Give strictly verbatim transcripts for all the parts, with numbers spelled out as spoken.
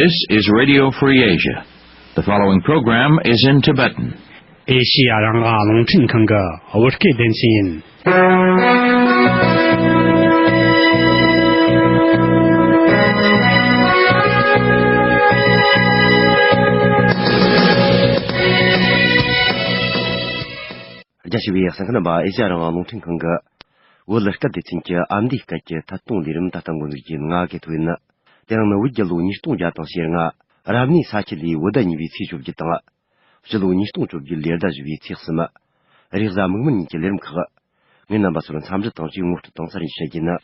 This is Radio Free Asia. The following program is in Tibetan. ཨེ་ཤི་ཡ་རང་དབང་རླུང་འཕྲིན་ཁང་གི་བོད་སྐད་སྡེ་ཚན་ཡིན། རྒྱ་ཆེ་བའི་གསན་མཁན་རྣམ་པ། ཨེ་ཤ་ཡ་རང་དབང་རླུང་འཕྲིན་ཁང་གི་བོད་སྐད་སྡེ་ཚན་གྱི་ཨ་མདོའི་སྐད་ཀྱི་ཐད་གཏོང་ལས་རིམ་ད་ལྟ་འགོ་འཛུགས་རྒྱུ་ཡིན། ང་གི་ཐོ་ཡིན། དེ་རིང་ནི་བོད་རྒྱལ་ལོ་ཉིས་སྟོང་བརྒྱ་དང་ཞེ་ལྔ། རབ་གནས་ས་ཁྱི་ལོའི་བོད་ཟླ་གཉིས་པའི་ཚེས་བཅོ་བརྒྱད་དང་། སྤྱི་ལོ་ཉིས་སྟོང་བཅོ་བརྒྱད་ལོའི་ཟླ་བཞི་བའི་ཚེས་གསུམ། རེས་གཟའ་མིག་དམར་ཉིན་གྱི་ལས་རིམ་ཁག་ངས་རྣམ་པ་ཚོར་འཚམས་འདྲི་དང་བཅས་ངོ་སྤྲོད་དང་གསར་འགྱུར་བཤད་རྒྱུ་ཡིན།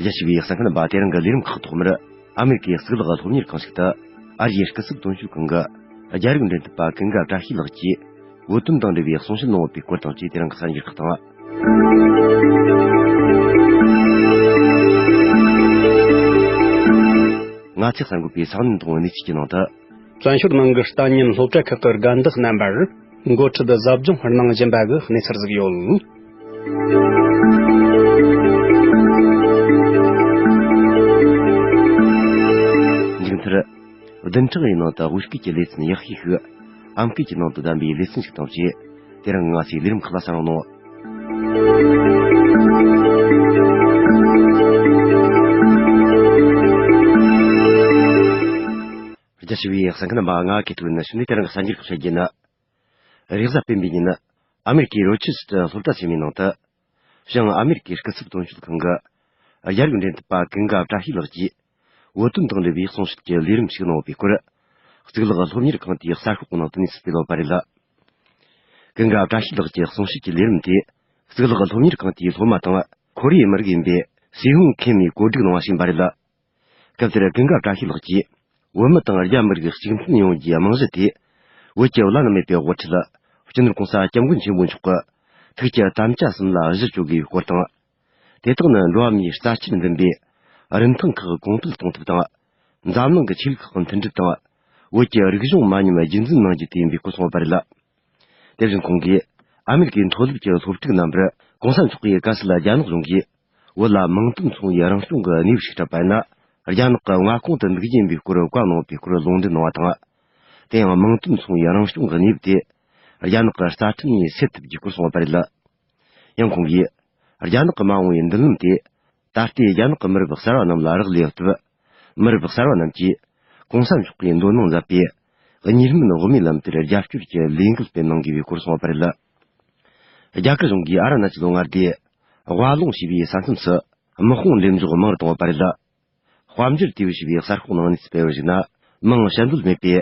རྒྱ་ཆེ་བའི་གསན་མཁན་རྣམ་པ། དེ་རིང་གི་ལས་རིམ་ཁག་ཐོག་མར། ཨ་མེ་རི་ཀའི་གཙུག་ལག་སློབ་གཉེར་ཁང་ཞིག་ཏུ། ཨ་རིའི་སྐུ་ཚབ་དོན་གཅོད་ཁང་གི་རྒྱ་རིགས་འབྲེལ་མཐུད་པ་ཀུན་དགའ་བཀྲ་ཤིས་ལགས་ཀྱིས། བོད་དོན་དང་འབྲེལ་བའི་གསུང་བཤད་གནང་ཡོད་པའི་སྐོར་དང་བཅས། དེ་རིང་གི་གསར་འགྱུར་ཁག་དང་། ང་ཚེ་གསར་འགོད་པས་ས་གནས་དང་པོའི་གནས་ཚུལ་གྱི་ནང་དུ། བཙན་བྱོལ་ནང་གི་ལྟ་ཉན་སློབ་གྲྭ་ཁག་གི་དགའ་འདག་རྣམ་པར་འགོ་ཁྲིད་ཟབ་སྦྱོང་གནང་བཞིན་པ་གི་གནས་ཚུལ་ཟིག་ཡོད། མཇུག་མཐར། བདུན་ཕྲག་ཡི་ནང་དུ་བོད་སྐད་ཀྱི་ལེ་ཚན་ཡག་ཤོས་ཤིག་ཨམ་སྐད་ཀྱི་ནང་དུ་བདམས་པའི་ལེ་ཚན་ཞིག་དང་བཅས། དེ་རིང་ང་ཚོའི་ལས་རིམ་ཁག་ལ་གསན་རོགས་གནང་། རྒྱ་ཆེ་བའི་གསན་མཁན་རྣམ་པ། ང་གི་ཐོ་ཡིན། ནི་ཞུ་ནས་དེ་རིང་གི་གསར་འགྱུར་ཁག་བཤད་རྒྱུ་ཡིན། རེས་གཟའ་སྤེན་པའི་ཉིན། ཨ་མེ་རི་ཀའི་རོ་ཆེ་སི་ཊར་སློབ་གྲྭ་ཆེན་མོའི་ནང་དུ། བྱང་ཨ་མེ་རི་ཀའི་སྐུ་ཚབ་དོན་གཅོད་ཁང་གི་རྒྱ་རིགས་འབྲེལ་མཐུད་པ་ཀུན་དགའ་བཀྲ་ཤིས་ལགས་ཀྱིས། བོད་དོན་དང་འབྲེལ་བའི་གསུང་བཤད་ཀྱི་ལས་རིམ་ཞིག་གནང་ཡོད་པའི་སྐོར། གཙུག་ལག་སློབ་གཉེར་ཁང་དེའི་གསར་ཤོག་གི་ནང་དུ་གནས་ཚུལ་སྤེལ་ཡོད་པ་རེད། ཀུན་དགའ་བཀྲ་ཤིས་ལགས་ཀྱི་གསུང་བཤད་ཀྱི་ལས་རིམ་དེ། གཙུག་ལག་སློབ་གཉེར་ཁང་དེའི་སློབ་མ་དང་ཁོ་རེའི་མི་རིགས་ཡིན་པའི་སི་ཧུང་ཁེ་མིས་བཀོད་སྒྲིག་གནང་བ་ཞིག་ཡིན་པ་རེད། སྐབས་དེར་ཀུན་དགའ་བཀྲ་ཤིས་ལགས་ཀྱིས། བོད་མི་དང་རྒྱ་མི་རིགས་གཅིག་མཐུན་ཡོང་རྒྱུའི་རྨང་གཞི་དེ། བོད་ཀྱི་བླ་ན་མེད་པའི་དབུ་ཁྲིད། སྤྱི་ནོར་༸གོང་ས་༸སྐྱབས་མགོན་ཆེན་པོ་མཆོག་གི་ཐུགས་ཀྱི་དམ་བཅའ་གསུམ་ལ་གཞི་བཅོལ་དགོས་པའི་སྐོར་དང་། དེ་དག་ནི་འགྲོ་བ་མིའི་རྩ་ཆེན་འཛིན་པའི་རིན་ཐང་ཁག་གོང་འཕེལ་གཏོང་ཐབས་དང་། འཛམ་གླིང་གི་ཆོས་ལུགས་ཁག་མཐུན་སྒྲིལ་དང་། བོད་ཀྱི་རིག་གཞུང་མ་ཉམས་རྒྱུན་འཛིན་གནང་རྒྱུ་དེ་ཡིན་པའི་སྐོར་གསུངས་ཡོད་པ་རེད། དེ་བཞིན་ཁོང་གིས། ཨ་མེ་རི་ཀའི་མཐོ་སློབ་ཀྱི་སློབ་ཕྲུག་རྣམ་པར། ༸གོང་ས་མཆོག་གིས་དགའ་བསུ་ལ་རྒྱ་ནག་གཞུང་གིས། བོད་ལ་མིང་དོན་མཚུངས་པའི་རང་སྐྱོང་གི་གནས་བབ་ཞིག་སྤྲད་པ་ཡིན་ན། རྒྱ་ནག་གི་མངའ་ཁོངས་དུ་འདུག་རྒྱུ་ཡིན་པའི་སྐོར་བཀའ་གནང་ཡོད་པའི་སྐོར་ལུང་འདྲེན་གནང་བ་དང་། དེ་ཡང་མིང་དོན་མཚུངས་པའི་རང་སྐྱོང་གི་གནས་བབ་དེ། རྒྱ་ནག་གི་རྩ་ཁྲིམས་ནས་སེལ་ཐུབ་རྒྱུའི་སྐོར་གསུངས་ཡོད་པ་རེད། ཡང་ཁོང་གིས། རྒྱ་ནག་གི་མ་འོངས་པའི་མདུན་ལམ་དེ། ད་ལྟའི་རྒྱ་ནག་གི་མི་རབས་གསར་བ་རྣམས་ལ་རག་ལས་ཡོད་སྟབས། མི་རབས་གསར་བ་རྣམས་ཀྱིས་༸གོང་ས་མཆོག་གིས་འདོད་སྣང་མཛད་པའི་གཉིས་སྨན་དབུ་མའི་ལམ་དེར་རྒྱབ་སྐྱོར་གྱི་ལས་འགུལ་སྤེལ་གནང་དགོས་པའི་སྐོར་གསུངས་པ་རེད། རྒྱ་གར་གཞུང་གིས་ཨ་རུ་ན་ཅལ་མངའ་སྡེའི་ཝ་ལུང་ཞེས་པའི་ས་མཚམས་སུ་དམག་དཔུང་འགྲེམས་འཇོག་མང་རུ་བཏང་ཡོད་པ་རེད། དཔལ་འབྱོར་ཊི་ཝི་ཞེས་པའི་གསར་ཤོག་ནང་གནས་ཚུལ་སྤེལ་བར་གཞིགས་ན། མིང་བཤད་འདོད་མེད་པའི་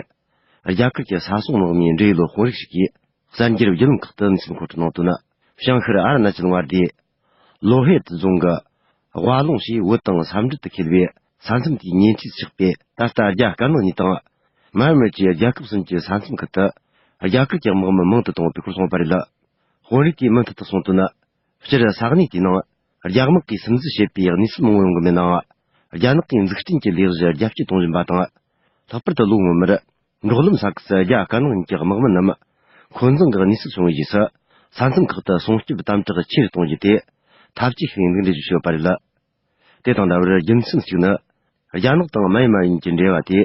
རྒྱ་གར་གྱི་ས་སྲུང་དམག་མིའི་འབྲེལ་ཡོད་དཔོན་རིགས་ཤིག་གིས། གསར་འགྱུར་བརྒྱུད་ལམ་ཁག་ཏུ་གནས་ཚུལ་མཁོ་སྤྲོད་གནང་དོན། བྱང་ཤར་ཨ་རུ་ན་ཅལ་མངའ་སྡེའི་ལོ་ཧེད་རྫོང་གི་ཝ་ལུང་ཞེས་བོད་དང་ས་འབྲེལ་དུ་འཁེལ་བའི་ས་མཚམས་དེའི་ཉེ་འཁྲིས་སུ་ཆགས་པའི་ད་ལྟ་རྒྱ་དཀར་ནག་གཉིས་དང་། མཱ་ཡན་མར་གྱི་རྒྱལ་ཁབ་གསུམ་གྱི་ས་མཚམས་ཁུལ་དུ་རྒྱ་གར་གྱི་དམག་མི་མང་དུ་བཏང་ཡོད་པའི་སྐོར་གསུངས་པ་རེད། དཔོན་རིགས་ཀྱིས་མུ་མཐུད་དུ་གསུངས་དོན། སྤྱིར་ས་གནས་དེའི་ནང་རྒྱ་དམག་གིས་སིམ་འཛུལ་བྱེད་པའི་གནས་ཚུལ་མང་པོ་ཡོང་གི་མེད་ནའང་། རྒྱ་ནག་གིས་འཛུགས་སྐྲུན་གྱི་ལས་གཞི་རྒྱ་སྐྱེད་གཏོང་བཞིན་པ་དང་། ལྷག་པར་དུ་ལོ་སྔོན་མར། འབྲོག་ལམ་ས་ཁུལ་དུ་རྒྱ་དཀར་ནག་གཉིས་ཀྱི་དམག་མི་རྣམས་འཁོན་འཛིང་གི་གནས་ཚུལ་བྱུང་བའི་རྗེས་སུ། ས་མཚམས་ཁག་ཏུ་སྲུང་སྐྱོབ་དམ་དྲག་ཆེ་རུ་གཏོང་རྒྱུ་དེ་འཐབ་ཇུས་ཤིག་ཡིན་ལུགས་འགྲེལ་བརྗོད་བྱས་ཡོད་པ་རེད། དེ་དང་འདྲ་བར་རྒྱུ་མཚན་གཅིག་ནི། རྒྱ་ནག་དང་མཱ་ཡན་མར་གཉིས་ཀྱི་འབྲེལ་བ་དེ་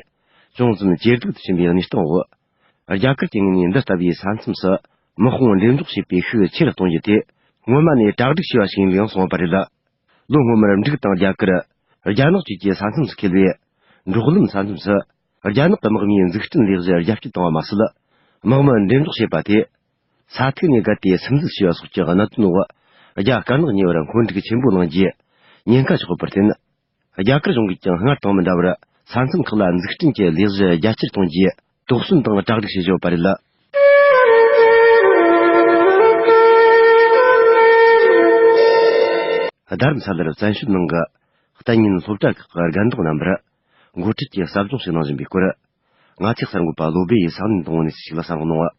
ཅུང་ཙམ་ཇེ་སྡུག་ཏུ་ཕྱིན་པའི་གནས་སྟངས་འོག་རྒྱ་གར་གྱི་ངོས་ནས་འདི་ལྟ་བུའི་ས་མཚམས་སུ་དམག་དཔུང་འགྲེམས་འཇོག་བྱེད་པའི་ཤུགས་ཆེ་རུ་གཏོང་རྒྱུ་དེ་སྔོན་མ་ནས་གྲ་སྒྲིག་བྱས་པ་ཞིག་ཡིན་ལུགས་ཡང་གསུངས་ཡོད་པ་རེད། ལོ་སྔོན་མར་འབྲུག་དང་རྒྱ་གར། རྒྱ་ནག་བཅས་ཀྱི་ས་མཚམས་སུ་འཁེལ་བའི་འབྲོག་ལམ་ས་མཚམས་སུ། རྒྱ་ནག་གི་དམག་མིའི་འཛུགས་སྐྲུན་ལས་གཞི་རྒྱ་སྐྱེད་བཏང་བ་མ་ཟད། དམག་མི་འགྲེམས་འཇོག་བྱས་པ་དེ། ས་ཐིག་ནས་བརྒལ་ཏེ་སིམ་འཛུལ་བྱས་པ་སོགས་ཀྱི་གནད་དོན་འོག་རྒྱ་དཀར་ནག་གཉིས་བར་འཁོན་འགྲིག་ཆེན་པོ་གནང་རྒྱུའི་ཉེན་ཁ་ཆགས་ཡོད་པར་བརྟེན། རྒྱ་གར་གཞུང་གིས་ཀྱང་སྔར་དང་མི་འདྲ་བར་ས་མཚམས་ཁག་ལ་འཛུགས་སྐྲུན་གྱི་ལས་གཞི་རྒྱ་ཆེར་གཏོང་རྒྱུའི་དོགས་ཟོན་དང་གྲ་སྒྲིག་བྱེད་བཞིན་ཡོད་པ་རེད། རྡ་རམ་ས་ལར་བཙན་བྱོལ་ནང་གི་ལྟ་ཉན་སློབ་གྲྭ་ཁག་གི་རྒན་བདག་རྣམ་པར་འགོ་ཁྲིད་ཀྱིས་ཟབ་སྦྱོང་ཞིག་གནང་བཞིན་པའི་སྐོར། ང་ཚོའི་གསར་འགོད་པ་བློ་སྦེ་ཡིས་ས་གནས་དང་པོ་ནས་ཞིག་ལ་གསར་འགོད་གནང་བ།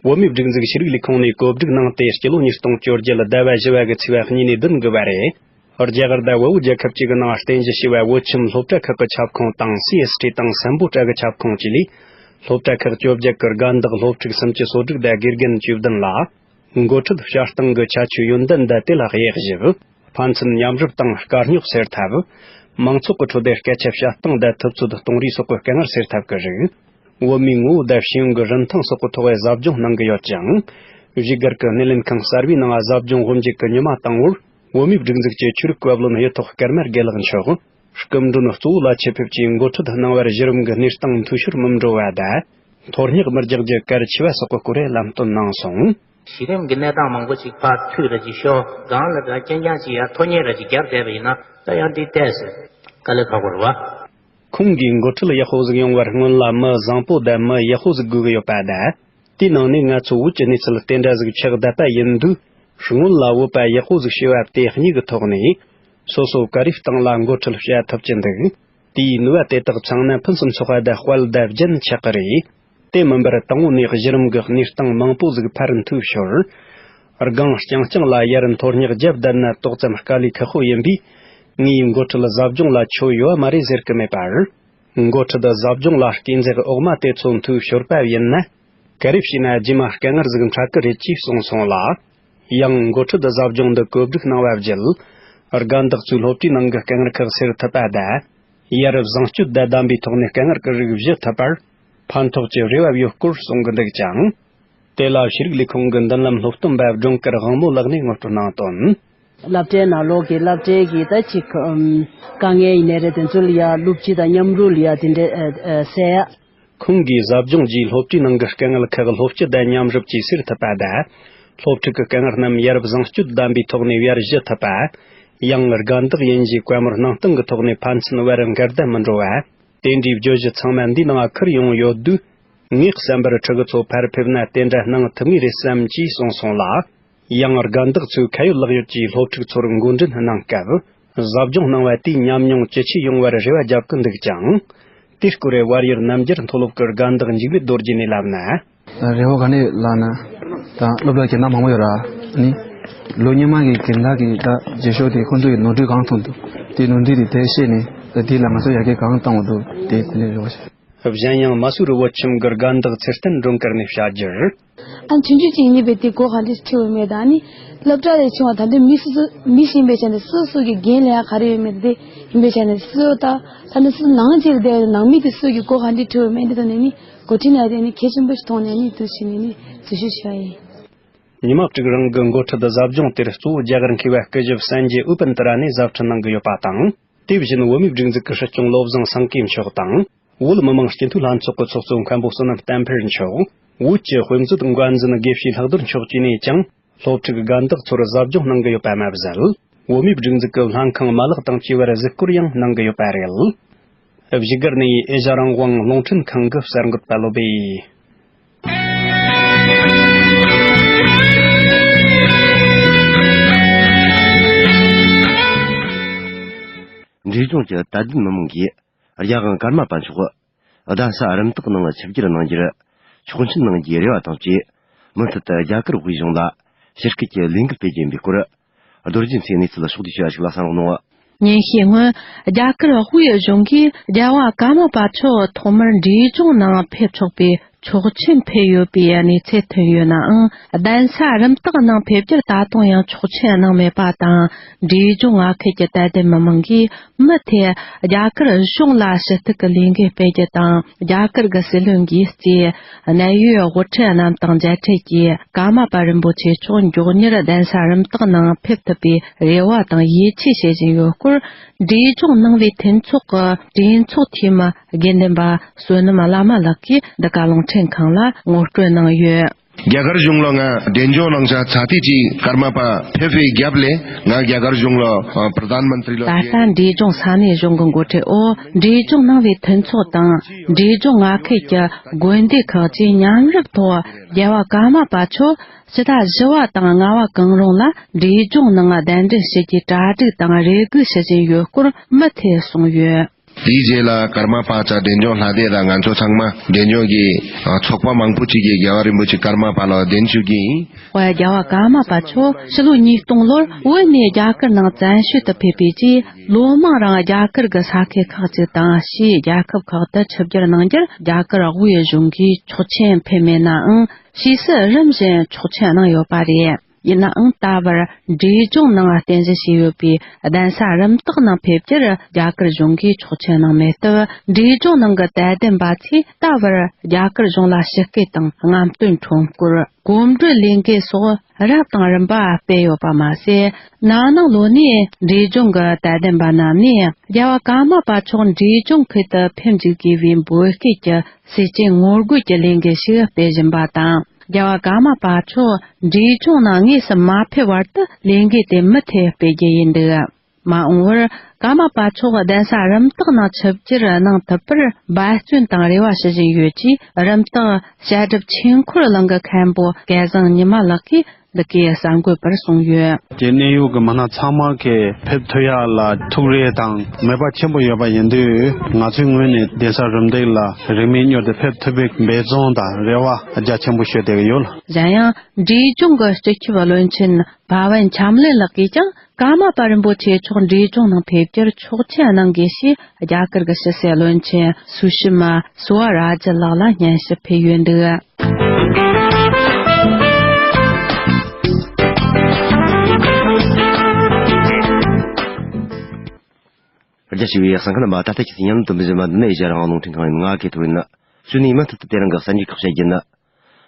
བོད་མིའི་སྒྲིག་འཛུགས་ཤེས་རིག་ལས་ཁུངས་ནས་གོ་སྒྲིག་གནང་སྟེ། སྤྱི་ལོ་ཉིས་སྟོང་བཅོ་བརྒྱད་ཟླ་བ་བཞི་བ་གི་ཚེས་པ་གཉིས་ནས་བདུན་གི་བར་རེ། རྒྱ་གར་དང་བལ་པོ་རྒྱལ་ཁབ་ཅིག་གི་ནང་རྟེན་གཞི་བྱས་པའི་བོད་ཁྱིམ་སློབ་གྲྭ་ཁག་གི་ཁྱབ་ཁོངས་དང་། སི་ཨེས་ཊི་དང་སམ་བྷོ་ཊ་གི་ཁྱབ་ཁོངས་བཅས་ལས། སློབ་གྲྭ་ཁག་བཅོ་བརྒྱད་གི་རྒན་བདག་སློབ་ཕྲུག་སུམ་ཅུ་སོ་དྲུག་དང་དགེ་རྒན་བཅུ་བདུན་ལ། འགོ་ཁྲིད་བྱ་སྟངས་ཀྱི་ཁྱད་ཆོས་ཡོན་ཏན་དེ་དེ་ལ་དབྱེ་ཞིབ། ཕན་ཚུན་མཉམ་རུབ་དང་དཀའ་རྙོག་སེལ་ཐབས། མང་ཚོགས་ཀྱི་ཁྲོད་དུ་སྐད་ཆ་བཤད་སྟངས་དེ་ཐུབ་ཚོད་གཏོང་རིགས་སོགས་ཀྱི་དཀའ་ངལ་སེལ་ཐབས་ཀྱི་རིགས། བོད་མིའི་ངོ་བོ་དང་ཤེས་ཡོན་གྱི་རིན་ཐང་སོགས་ཀྱི་ཐོག་ཟབ་སྦྱོང་གནང་གི་ཡོད་ཅིང་། བཞུགས་སྒར་གྱི་སྣེ་ལེན་ཁང་གསར་བའི་ནང་ཟབ་སྦྱོང་དབུ་འབྱེད་ཀྱི་ཉི་མ་དང་པོར། བོད་མིའི་སྒྲིག་འཛུགས་ཀྱི་ཆོས་རིག་བཀའ་བློན་གཡུ་ཐོག་སྐར་མ་དགེ་ལེགས་མཆོག་སྐུ་མགྲོན་གཙོ་བོ་ལ་ཆེད་ཕེབས་ཀྱིས་འགོ་ཁྲིད་གནང་བར་གཞི་རིམ་གྱི་གནས་སྟངས་འཐུས་ཤོར་མི་འགྲོ་བ་དང་། མཐོ་སྙེག་མི་རྒྱག་རྒྱུ་གལ་ཆེ་བ་སོགས་ཀྱི་སྐོར་ལམ་སྟོན་གནང་སོང་། གཞི་རིམ་གྱི་གནས་སྟངས་མང་པོ་ཅིག་ཕར་འཐུས་ར་ཅིག་ཤོག་སྒང་ལ་ར་རྐྱང་རྐྱང་ཅིག་ཡར་མཐོ་སྙེག་ར་ཅིག་རྒྱབ་བསྡད་པ་ཡིན་ན་ད་ཡང་འདི་ཏོག་ཙམ་དཀའ་ལས་ཁག་པོ་རེད་བ། ཁོང་གིས་འགོ་ཁྲིད་ཡག་པོ་ཟིག་ཡོང་བར་སྔོན་ལ་མི་བཟང་པོ་དང་མི་ཡག་པོ་ཟིག་དགོས་ཀྱི་ཡོད་པ་དང་། དེའི་ནང་ནས་ང་ཚོ་བོད་ཀྱི་གནས་ཚུལ་དེ་འདྲ་ཟིག་ཆགས་བསྡད་པ་ཡིན་དུས། སྔོན་ལ་བོད་པ་ཡག་པོ་ཟིག་བྱས་པ་དེ་གཉིས་ཀྱི་ཐོག་ནས། སོ་སོ་ག་རེའི་སྟེང་ལ་འགོ་ཁྲིད་བྱ་ཐུབ་ཀྱི་འདུག་དེའི་ནུས་པ་དེ་དག་ཚང་ན་ཕུན་སུམ་ཚོགས་པ་དང་དཔལ་དང་རྒྱན་ཆགས་ཀྱི་རེད། དེ་མིན་པར་དང་པོ་ནས་གཞི་རིམ་གྱི་གནས་སྟངས་མང་པོ་ཟིག་ཕར་འཐུས་ཤོར། སྒང་རྐྱང་རྐྱང་ལ་ཡར་མཐོ་སྙེག་བརྒྱབ་བསྡད་ན་ཏོག་ཙམ་དཀའ་ལས་ཁག་པོ་ཡིན་པས། ངས་འགོ་ཁྲིད་ཟབ་སྦྱོང་ལ་ཆོ་ཡོད་མ་རེད་ཟེར་གི་མེད་པར། འགོ་ཁྲིད་ཟབ་སྦྱོང་ལ་སྐས་འཛེག་འོག་མ་དེ་ཚོ་འཐུས་ཤོར་པ་ཡིན་ན། ག་རེ་བྱས་ན་རྗེས་མ་དཀའ་ངལ་ཟིག་འཕྲད་གི་རེད་ཅེས་གསུངས་སོང་ལ། ཡང་འགོ་ཁྲིད་ཟབ་སྦྱོང་འདི་བཀོད་སྒྲིག་གནང་བ་བརྒྱུད། དགའ་འདག་ཚོའི་སློབ་གྲྭའི་ནང་གི་དཀའ་ངལ་ཁག་སེལ་ཐུབ་པ་དང་། ཡ་རབས་བཟང་སྤྱོད་དང་ལྡན་པའི་ཐོག་ནས་དཀའ་ངལ་གྱི་རིགས་གཞི་ཐུབ་པར་ཕན་ཐོགས་ཀྱི་རེ་བ་ཡོད་སྐོར་གསུང་གི་འདུག་ཅིང་། དེ་ལ་ཤེས་རིག་ལས་ཁུངས་ཀྱི་མདུན་ལམ་སློབ་སྟོན་པ་སྒྲོལ་དཀར་དབང་མོ་ལགས་ནས་ངོ་སྤྲོད་གནང་དོན། སློབ་གྲྭའི་ནང་ལོགས་ཀྱི་སློབ་གྲྭའི་གི་ད་ཅིག་ཨམ། དཀའ་ངལ་ཡིན་ནའི་རེད། དེ་ཚོ་ལ་ཡ་སློབ་སྤྱི་དང་མཉམ་རུབ་ལ་ཡ་དེ་འདྲའི་ཨ་ཨ་སེལ་ཡ། ཁོང་གིས་ཟབ་སྦྱོང་རྗེས་སློབ་གྲྭའི་ནང་གི་དཀའ་ངལ་ཁག་སློབ་སྤྱི་དང་མཉམ་རུབ་ཀྱིས་སེལ་ཐུབ་པ་དང་། སློབ་ཕྲུག་གི་དཀའ་ངལ་རྣམས་ཡ་རབས་བཟང་སྤྱོད་ལྡན་པའི་ཐོག་ནས་བེད་སྤྱོད་ཐུབ་པ། ཡང་དགའ་འདག་ཡིན་གྱི་བཀའ་མོལ་གནང་སྟངས་ཀྱི་ཐོག་ནས་ཕན་ཚུན་བར་འགལ་ཟླ་མི་འགྲོ་བ། དེ་འདྲའི་བརྗོད་གཞི་ཚང་མ་འདིའི་ནང་ཁུར་ཡོང་ཡོད་དུས། ངས་བསམ་པར་ཕྲུ་གུ་ཚོ་ཕར་ཕེབས་ན་དེ་འདྲ་གནང་ཐུབ་ངེས་རེད་བསམ་ཅེས་གསུངས་སོང་ལ། ཡང་དགའ་འདག་ཚོས་ཁ་ཡོད་ལག་ཡོད་ཀྱིས་སློབ་ཕྲུག་ཚོར་འགོ་འདྲེན་གནང་སྐབས། ཟབ་སྦྱོང་གནང་བ་དེའི་ཉམས་མྱོང་ཇེ་ཆེ་ཡོང་བར་རེ་བ་རྒྱག་གི་འདུག་ཅིང་། དེའི་སྐོར་བར་ཡུལ་རྣམ་རྒྱལ་མཐོ་སློབ་ཀྱི་དགའ་འདག་འཇིགས་མེད་རྡོ་རྗེ་ནས་ལབ་ན། རེ་བ་ག་ནས་ལབ་ན། ད་སློབ་གྲྭ་གྱི་ནང་མང་པོ་ཡོད་ར། ནི། ལོ་སྔོན་མ་གི་རྒན་ལགས་ཀྱི་ད་རྗེས་ཕྱོགས་དེ་ཁོང་ཚོ་ཡི་ནོར་འཁྲུལ་གང་མཐོང་འདུག་དེ་ནོར་འཁྲུལ་དེ་དེ་ཤེས་ནས་ད་དེ་ལ་ང་ཚོ་ཡར་རྒྱས་གང་བཏང་བ་འདུག་དེ་དེ་ནས་རེ་བ་ཞུ། གཞན་ཡང་མ་སུ་རི་བོད་ཁྱིམ་གྱི་དགའ་འདག་ཚེ་བརྟན་སྒྲོལ་དཀར་ནས་བཤད་རྒྱུར། ཨ་ཆུང་ཆུང་ཅིག་ཡིན་པས་དེ་གོ་ག་འདྲས་ཁྲིད་འོས་མེད་དང་ནི། སློབ་གྲྭ་ལས་བྱུང་བ་ད་འདི་མི་སུ་སུ་མི་ཤེས་པའི་ཆ་ནས་སུ་སུ་གི་འགན་ལས་ག་རེ་ཡོད་མེད་དེ་ཡིན་པའི་ཆ་ནས་སུ་ད་ད་ནི་སུ་ནང་ཅིག་བསྡད་ནང་མི་དེ་སུ་གི་གོ་ག་འདྲས་ཁྲིད་འོས་མེད་འདི་དང་ནི་འགོ་ཁྲིད་ནས་དེ་ནི་གལ་ཆེན་པོ་ཞིག་མཐོང་ནས་ནི་དུ་ཕྱིན་ནས་ནི་འཛུལ་ཞུགས་བྱས་ཡིན། ཉི་མ་གཅིག་རིང་གི་འགོ་ཁྲིད་ཟབ་སྦྱོང་དེར་གཙོ་བོ་རྒྱ་གར་མཁས་པ་སྐུ་ཞབས་སན་ཇེ་ཨུ་པན་ཏི་ར་ནས་ཟབ་ཁྲིད་གནང་གི་ཡོད་པ་དང་། དེ་བཞིན་བོད་མིའི་སྒྲིག་འཛུགས་ཀྱི་སྲིད་སྐྱོང་བློ་བཟང་སེང་གེ་མཆོག་དང་། བོད་མི་མང་སྤྱི་འཐུས་ལྷན་ཚོགས་ཀྱི་ཚོགས་གཙོ་མཁན་པོ་བསོད་ནམས་བསྟན་འཕེལ་མཆོག་བོད་ཀྱི་དཔེ་མཛོད་འགོ་འཛིན་དགེ་བཤེས་ལྷག་རྡོར་མཆོག་བཅས་ནས་ཀྱང་། སློབ་ཕྲུག་དགའ་འདག་ཚོར་ཟབ་སྦྱོང་གནང་གི་ཡོད་པ་མ་ཟད། བོད་མིའི་སྒྲིག་འཛུགས་ཀྱི་ལྷན་ཁང་མ་ལག་དང་བཅས་པར་གཟིགས་སྐོར་ཡང་གནང་གི་ཡོད་པ་རེད། བཞུགས་སྒར་ནས་ཨེ་ཤ་རང་དབང་རླུང་འཕྲིན་ཁང་གི་གསར་འགོད་པ་བློ་བྷེ། འབྲས་ལྗོངས་ཀྱི་དད་ལྡན་མི་མང་གིས་རྒྱལ་དབང་ཀརྨ་པ་མཆོག་གདན་ས་རིམ་བཏེག་ནང་ཆིབས་བསྒྱུར་གནང་རྒྱུར་ཆོག་མཆན་གནང་རྒྱུའི་རེ་བ་དང་བཅས། མུ་མཐུད་དུ་རྒྱ་གར་དབུས་གཞུང་ལ་ཕྱི་སྐད་ཀྱི་ལས་འགུལ་སྤེལ་རྒྱུ་ཡིན་པའི་སྐོར། རྡོ་རྗེ་མཚོས་གནས་ཚུལ་ཕྱོགས་བསྡུས་ཞུ་བ་ཞིག་ལ་གསན་རོགས་གནང་། ཉིན་ཤས་སྔོན་རྒྱ་གར་དབུས་གཞུང་གིས་རྒྱལ་བ་ཀརྨ་པ་མཆོག་ཐོག་མར་འབྲས་ལྗོངས་ནང་ཕེབས་ཆོག་པའི་ཆོག་མཆན་ཕུལ་ཡོད་པའི་གནས་ཚུལ་ཐོན་ཡོད་ནའང་། གདན་ས་རིམ་བཏེག་ནང་ཕེབས་རྒྱུར་ད་དུང་ཡང་ཆོག་མཆན་གནང་མེད་པ་དང་། འབྲས་ལྗོངས་མངའ་ཁུལ་གྱི་དད་ལྡན་མི་མང་གིས། མུ་མཐུད་རྒྱ་གར་གཞུང་ལ་ཞུ་གཏུག་གི་ལས་འགུལ་སྤེལ་རྒྱུ་དང་། རྒྱ་གར་གྱི་སྲིད་བློན་གྱིས་གཙོས་གནད་ཡོད་དབུ་ཁྲིད་རྣམས་དང་མཇལ་འཕྲད་ཀྱིས། ཀརྨ་པ་རིན་པོ་ཆེ་མཆོག་མགྱོགས་མྱུར་གདན་ས་རིམ་བཏེག་ནང་ཕེབས་ཐུབ་པའི་རེ་བ་དང་ཡིད་ཆེས་བྱེད་བཞིན་ཡོད་སྐོར། འབྲས་ལྗོངས་ནང་པའི་མཐུན་ཚོགས་ཀྱི་གྲོས་ཚོགས་འཐུས་མི་དགེ་འདུན་པ་བསོད་ནམས་བླ་མ་ལགས་ཀྱིས་འདི་ག་རླུང་འཕྲིན་ཁང་ལ་ངོ་སྤྲོད་གནང་ཡོད། རྒྱ་གར་གཞུང་ལ་ང་འབྲས་ལྗོངས་ནང་ཆ་ཚ་ཐིག་ཅིག་ཀརྨ་པ་ཕེབས་པའི་རྒྱབ་ལས་ང་རྒྱ་གར་གཞུང་ལ་ཨ་པྲ་དྷན་མན་ཏྲི་ལ། ད་ལྟ་འབྲས་ལྗོངས་ས་གནས་གཞུང་གི་འགོ་ཁྲིད་འོག་འབྲས་ལྗོངས་ནང་པའི་མཐུན་ཚོགས་དང་འབྲས་ལྗོངས་མངའ་ཁུལ་གྱི་དགོན་སྡེ་ཁག་བཅས་མཉམ་རུབ་ཐོག་རྒྱལ་བ་ཀརྨ་པ་མཆོག་ཕྱི་ཟླ་བཞི་བ་དང་ལྔ་བ་གང་རུང་ལ་འབྲས་ལྗོངས་ནང་གདན་འདྲེན་ཞུ་རྒྱུའི་གྲ་སྒྲིག་དང་རེ་སྒུག་ཞུ་བཞིན་ཡོད་སྐོར་མུ་མཐུད་གསུངས་ཡོད། དེའི་རྗེས་ལ་ཀརྨ་པ་ཚ་འབྲས་ལྗོངས་ལྷ་སྡེ་དང་ང་ཚོ་ཚང་མ་འབྲས་ལྗོངས་ཀྱི་ཚོགས་པ་མང་པོ་ཅིག་གིས་རྒྱལ་བ་རིན་པོ་ཆེ་ཀརྨ་པ་ལ་གདན་ཞུ་གི་ཡིན། ཧོ། རྒྱལ་བ་ཀརྨ་པ་མཆོག་ཕྱི་ལོ་ཉིས་སྟོང་ལོར་བོད་ནས་རྒྱ་གར་ནང་བཙན་བྱོལ་དུ་ཕེབས་པའི་རྗེས། ལོ་མང་རིང་རྒྱ་གར་གྱི་ས་ཁུལ་ཁག་ཅིག་དང་ཕྱིའི་རྒྱལ་ཁབ་ཁག་ཏུ་ཆིབས་བསྒྱུར་གནང་རྒྱུར། རྒྱ་གར་དབུས་གཞུང་གིས་ཆོག་མཆན་ཕུལ་མེད་ནའང་། ཕྱིས་སུ་རིམ་བཞིན་ཆོག་མཆན་གནང་ཡོད་པ་རེད། ཡིན་ནའང་། ད་བར་འབྲས་ལྗོངས་ནང་རྟེན་གཞི་བྱས་ཡོད་པའི་གདན་ས་རིམ་བཏགས་ནང་ཕེབས་རྒྱུར་རྒྱ་གར་གཞུང་གིས་ཆོག་མཆན་གནང་མེད་སྟབས། འབྲས་ལྗོངས་ནང་གི་དད་ལྡན་པ་ཚོས་ད་བར་རྒྱ་གར་གཞུང་ལ་ཞུ་སྐུལ་དང་། རྔམ་སྟོན་ཁྲོམ་སྐོར། གོམ་བགྲོད་ལས་འགུལ་སོགས་རབ་དང་རིམ་པ་སྤེལ་ཡོད་པ་མ་ཟད། ན་ནིང་ལོ་ནས་འབྲས་ལྗོངས་ཀྱི་དད་ལྡན་པ་རྣམས་ནས་རྒྱལ་བ་ཀརྨ་པ་མཆོག་འབྲས་ལྗོངས་ཁུལ་དུ་ཕེབས་འཇུག་དགོས་པའི་འབོད་སྐུལ་གྱི་སེར་བྱེས་ངོ་རྒོལ་གྱི་ལས་འགུལ་ཞིག་སྤེལ་བཞིན་པ་དང་། རྒྱལ་བ་ཀརྨ་པ་མཆོག་འབྲས་ལྗོངས་ནང་དངོས་སུ་མ་ཕེབས་བར་དུ་ལས་འགུལ་དེ་མུ་མཐུད་སྤེལ་རྒྱུ་ཡིན་འདུག། མ་འོངས་པར་ཀརྨ་པ་མཆོག་གདན་ས་རིམ་བཏགས་ནང་ཆིབས་བསྒྱུར་གནང་ཐུབ་པར་འབད་བརྩོན་དང་རེ་བ་ཞུ་བཞིན་ཡོད་ཅེས། རིམ་བཏགས་བཤད་སྒྲུབ་ཆོས་འཁོར་གླིང་གི་མཁན་པོ་སྐལ་བཟང་ཉི་མ་ལགས་ཀྱིས་འདི་གའི་གསར་འགོད་པར་གསུངས་ཡོད། དེ་གནད་ཡོད་ཀྱི་མི་སྣ་ཚང་མ་གིས་ཕེབས་ཐུབ་ཡག་ལ་ཐུགས་རེ་དང་མོས་པ་ཆེན་པོ་ཡོད་པ་ཡིན་དུས། ང་ཚོའི་ངོས་ནས་གདན་ས་རིམ་བཏགས་ལ་རིང་མིན་མྱུར་དུ་ཕེབས་ཐུབ་པའི་འབད་བརྩོན་དང་རེ་བ་རྒྱ་ཆེན་པོ་ཞུ་བསྡད་ཀྱི་ཡོད། གཞན་ཡང་། འབྲས་ལྗོངས་ཀྱི་སྤྱི་ཁྱབ་བློན་ཆེན་བྷ་ཝན་འཆམ་གླིང་ལགས་ཀྱིས་ཀྱང་། ཀརྨ་པ་རིན་པོ་ཆེ་མཆོག་འབྲས་ལྗོངས་ནང་ཕེབས་རྒྱུར་ཆོག་མཆན་གནང་དགོས་ཞེས་རྒྱ་གར་གྱི་ཕྱི་སྲིད་བློན་ཆེན་སུ་ཤི་མ་སུ་ཝ་རཱ་ཇི་ལགས་ལ་སྙན་ཞུ་ཕུལ་ཡོད་འདུག། རྒྱ་ཆེ་བའི་གསན་མཁན་རྣམ་པ། ད་ལྟ་ཁྱེད་ཚོས་ཉན་དུ་འབུལ་བཞིན་པ་འདི་ནི་ཨེ་ཤ་ཡ་རང་དབང་རླུང་འཕྲིན་ཁང་ཡིན། ང་གི་ཐོ་ཡིན། ནི་ཞུ་ནས་མུ་མཐུད་དུ་དེ་རིང་གི་གསར་འགྱུར་ཁག་བཤད་རྒྱུ་ནི།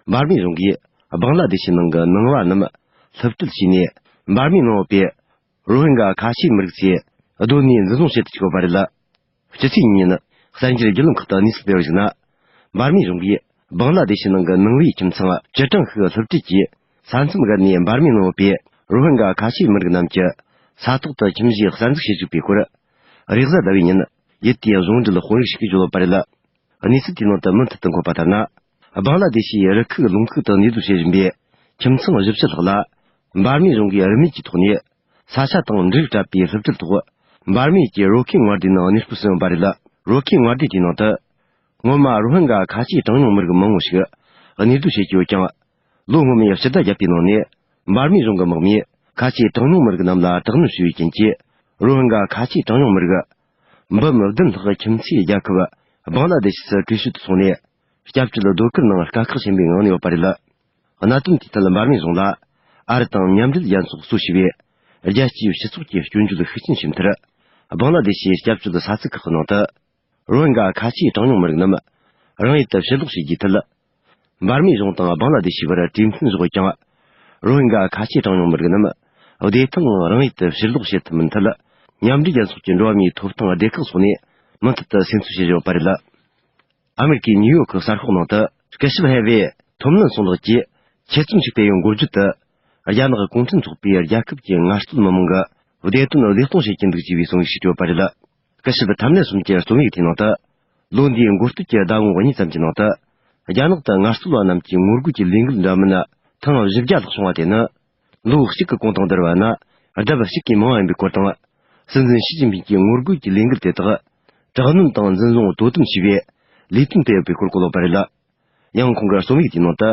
འབར་མའི་གཞུང་གིས་སྦང་ལ་དེ་ཤི་ནང་གི་ནང་པ་རྣམས་བསླུ་བྲིད་བྱས་ནས། འབར་མའི་ནང་ཡོད་པའི་རོ་ཧིན་ག་ཁ་ཆེའི་མི་རིགས་ཚོས་གདོད་ནས་འཛིན་བཟུང་བྱེད་དུ་བཅུག་ཡོད་པ་རེད། སྤྱི་ཚེས་གཉིས་ཉིན་གསར་འགྱུར་བརྒྱུད་ལམ་ཁག་ཏུ་གནས་ཚུལ་སྤེལ་བ་ཞིག་ན། འབར་མའི་གཞུང་གིས་སྦང་ལ་དེ་ཤི་ནང་གི་ནང་པའི་ཁྱིམ་ཚང་བཅུ་གྲངས་ཤིག་བསླུ་བྲིད་ཀྱིས་ས་མཚམས་བརྒལ་ནས་འབར་མའི་ནང་ཡོད་པའི་རོ་ཧིན་ག་ཁ་ཆེའི་མི་རིགས་རྣམས་ཀྱི་ས་ཐོག་ཏུ་ཁྱིམ་གཞིས་གསར་འཛུགས་བྱེད་བཅུག་པའི་སྐོར། རེས་གཟའ་ཟླ་བའི་ཉིན་ཡུལ་དེའི་གཞུང་འབྲེལ་དཔོན་རིགས་ཤིག་གིས་བརྗོད་ཡོད་པ་རེད། གནས་ཚུལ་དེའི་ནང་དུ་མུ་མཐུད་དུ་འཁོད་པ་ལྟར་ན། སྦང་ལ་དེ་ཤིའི་རི་ཁུག་ལུང་ཁུག་ཏུ་གནས་སྡོད་བྱེད་བཞིན་པའི་ཁྱིམ་ཚང་བཞི་བཅུ་ལྷག་ལ། འབར་མའི་གཞུང་གིས་རིན་མེད་ཀྱི་ཐོག་ནས། ས་ཆ་དང་འབྲུ་རིགས་སྤྲད་པའི་བསླུ་བྲིད་ཐོག་འབར་མའི་ཀྱི་རོ་ཁའི་ངར་ལྡན་ནང་གནས་སྤོས་སུ་ཡོང་བ་རེད། རོ་ཁའི་ངར་ལྡན་དེའི་ནང་དུ། སྔོན་མ་རོ་ཧིན་ག་ཁ་ཆེའི་གྲངས་ཉུང་མི་རིགས་མང་བོ་ཞིག་གནས་སྡོད་བྱེད་ཀྱི་ཡོད་ཀྱང་། ལོ་སྔོན་མའི་ཕྱི་ཟླ་བརྒྱད་པའི་ནང་ནས། འབར་མའི་གཞུང་གི་དམག་མིས་ཁ་ཆེའི་གྲངས་ཉུང་མི་རིགས་རྣམས་ལ་དྲག་གནོན་བྱས་པའི་རྐྱེན་གྱིས། རོ་ཧིན་ག་ཁ་ཆེའི་གྲངས་ཉུང་མི་རིགས་འབུམ་བདུན་ལྷག་ཁྱིམ་མཚེས་རྒྱལ་ཁབ་སྦང་ལ་དེ་ཤི་སུ་བྲོས་བྱོལ་དུ་སོང་ནས། སྐྱབས་བཅོལ་ཟློས་གར་ནང་དཀའ་ཁག་ཆེན་པོའི་ངང་ནས་ཡོད་པ་རེད། གནད་དོན་དེའི་ཐད་འབར་མའི་གཞུང་ལ། ཨ་རི་དང་མཉམ་འབྲེལ་རྒྱལ་ཚོགས་གཙོ་བྱས་པའི་རྒྱལ་སྤྱིའི་སྤྱི་ཚོགས་ཀྱིས་སྐྱོན་བརྗོད་ཤུགས་ཆེན་བྱས་མཐར། སྦང་ལ་དེ་ཤིའི་སྐྱབས་བཅོལ་ས་ཚིགས་ཁག་གི་ནང་དུ། རོ་ཧིན་ག་ཁ་ཆེའི་གྲངས་ཉུང་མི་རིགས་རྣམས་རང་ཡུལ་དུ་ཕྱིར་ལོག་བྱེད་རྒྱུའི་ཐད། འབར་མའི་གཞུང་དང་སྦང་ལ་དེ་ཤི་བར་གྲོས་མཐུན་བཞག་ཡོད་ཀྱང་། རོ་ཧིན་ག་ཁ་ཆེའི་གྲངས་ཉུང་མི་རིགས་རྣམས་བདེ་ཐང་ངང་རང་ཡུལ་དུ་ཕྱིར་ལོག་བྱེད་ཐུབ་མིན་ཐད། མཉམ་འབྲེལ་རྒྱལ་ཚོགས་ཀྱི་འགྲོ་བ་མིའི་ཐོབ་ཐང་སྡེ་ཁག་སོགས་ནས་མུ་མཐུད་དུ་སེམས་གསོ་བྱེད་བཞིན་ཡོད་པ་རེད། ཨ་མེ་རི་ཀའི་ནིའུ་ཡོག་གི་གསར་ཤོག་ནང་དུ། སྐུ་ཞབས་ཧེ་ཝེ་ཐོམ་ལན་སོང་ལགས་ཀྱིས་ཆེད་རྩོམ་ཞིག་སྤེལ་ཡོད་འགོ་བརྗོད་དུ། རྒྱ་ནག་གུང་ཁྲན་ཚོགས་པས་རྒྱལ་ཁབ་ཀྱི་ངལ་རྩོལ་མི་མང་གི་བདེ་དོན་བདེ་སྟོང་བྱེད་ཀྱི་འདུག་ཅེས་པའི་གསུང་ཡིག་ཞིག་བྲིས་ཡོད་པ་རེད། སྐུ་ཞབས་ཐམ་ལན་གསུམ་གྱི་རྩོམ་ཡིག་དེའི་ནང་དུ། ལོ་འདིའི་འགོ་སྟོད་ཀྱི་ཟླ་ངོ་གཉིས་ཙམ་གྱི་ནང་དུ། རྒྱ་ནག་ཏུ་ངལ་རྩོལ་བ་རྣམས་ཀྱི་ངོ་རྒོལ་གྱི་ལས་འགུལ་འདྲ་མིན་ཐེངས་བཞི་བརྒྱ་ལྷག་བྱུང་བ་དེ་ནི། ལོ་གཅིག་གི་གོང་དང་བསྡུར་བ་ན་ལྡབ་གཅིག་གིས་མང་བ་ཡིན་པའི་སྐོར་དང་། སྲིད་འཛིན་ཞི་ཅིན་ཕིང་གིས་ངོ་རྒོལ་གྱི་ལས་འགུལ་དེ་དག་དྲག་གནོན་དང་འཛིན་བཟུང་དོ་དམ་བྱས་པའི་ལས་དོན་སྤེལ་ཡོད་པའི་སྐོར་བཀོད་ཡོད་པ་རེད། ཡང་ཁོང་གི་རྩོམ་ཡིག་དེའི་ནང་དུ།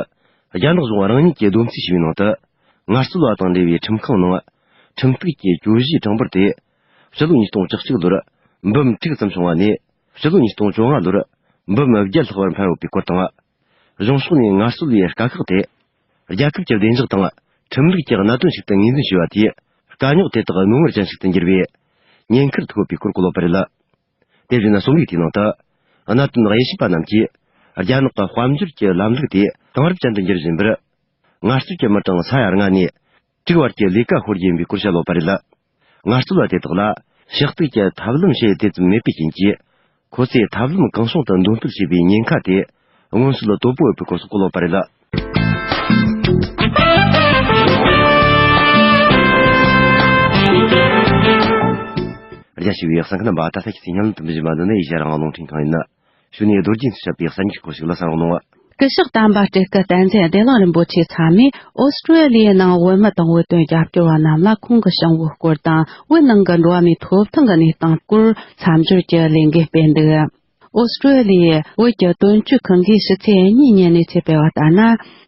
རྒྱ་ནག་གཞུང་རང་ཉིད་ཀྱིས་བསྡོམས་རྩིས་བྱས་པའི་ནང་དུ། ངལ་རྩོལ་བ་དང་འབྲེལ་བའི་ཁྲིམས་ཁང་ནང་ཁྲིམས་གཏུག་གི་གྱོད་གཞིའི་གྲངས་འབོར་དེ། ཕྱི་ལོ་ཉིས་སྟོང་བཅུ་གཅིག་ལོར་འབུམ་དྲུག་ཙམ་བྱུང་བ་ནས། ཕྱི་ལོ་ཉིས་སྟོང་བཅོ་ལྔ་ལོར་འབུམ་བརྒྱད་ལྷག་བར་འཕར་ཡོད་པའི་སྐོར་དང་། གཞུང་ཕྱོགས་ནས་ངལ་རྩོལ་བའི་དཀའ་ཁག་དེ། རྒྱལ་ཁབ་ཀྱི་བདེ་འཇགས་དང་ཁྲིམས་ལུགས་ཀྱི་གནད་དོན་ཞིག་ཏུ་ངོས་འཛིན་བྱས་པ་དེས། དཀའ་རྙོག་དེ་དག་རྣོ་ངར་ཅན་ཞིག་ཏུ་འགྱུར་བའི་ཉེན་ཁར་ཐུག་ཡོད་པའི་སྐོར་བཀོད་ཡོད་པ་རེད། དེ་བཞིན་རྩོམ་ཡིག་དེའི་ནང་དུ། གནད་དོན་དབྱེ་ཞིབ་པ་རྣམས་ཀྱིས། རྒྱ་ནག་གི་དཔལ་འབྱོར་གྱི་ལམ་ལུགས་དེ་དེང་རབས་ཅན་དུ་འགྱུར་བཞིན་པར། ངལ་རྩོལ་གྱི་མི་གྲངས་ས་ཡ་ལྔ་ནས་དྲུག་བར་གྱི་ལས་ཀ་ཤོར་རྒྱུ་ཡིན་པའི་སྐོར་བཤད་ཡོད་པ་རེད། ངལ་རྩོལ་བ་དེ་དག་ལ་ཕྱག་དུག་གི་ཐབས་ལམ་བྱེད་དེ་ཙམ་མེད་པའི་རྐྱེན་གྱིས། ཁོ་ཚོས་ཐབས་ལམ་གང་བྱུང་དུ་འདོན་སྤེལ་བྱེད་པའི་ཉེན་ཁ་དེ་མངོན་གསལ་དོད་པོ་ཡོད་པའི་སྐོར་སོགས་བཀོད་ཡོད་པ་རེད། རྒྱ་ཆེ་བའི་གསན་མཁན་རྣམ་པ། ད་ལྟ་ཁྱེད་ཚོས་སྙན་ལམ་དུ་འབུལ་བཞིན་པ་འདི་ནི་ཨེ་ཤ་ཡ་རང་དབང་རླུང་འཕྲིན་ཁང་ཡིན། ཞུ་ནས་རྡོ་རྗེ་འཚོ་བྱ་བའི་གསར་འགྱུར་སྐོར་ཞིག་ལ་གསན་རོགས་གནང་། སྐུ་ཞབས་དམ་པ་སྤྲུལ་སྐུ་བསྟན་འཛིན་བདེ་ལེགས་རིན་པོ་ཆེ་མཚན་མོས་ཨོ་སི་ཀྲོ་ལི་ཡའི་ནང་བོད་མི་དང་བོད་དོན་རྒྱབ་སྐྱོར་བ་རྣམས་ལ་ཁོང་གི་བྱུང་བའི་སྐོར་དང་བོད་ནང་གི་འགྲོ་བ་མིའི་ཐོབ་ཐང་གི་གནས་སྟངས་སྐོར་མཚམས་སྦྱོར་གྱི་ལས་འགུལ་སྤེལ་འདུག་ཨོ་སི་ཀྲོ་ལི་ཡའི་བོད་ཀྱི་དོན་གཅོད་ཁང་གིས་ཕྱི་ཚེས་གཉིས་ཉིན་གནས་ཚུལ་སྤེལ་བ་ལྟར་ན།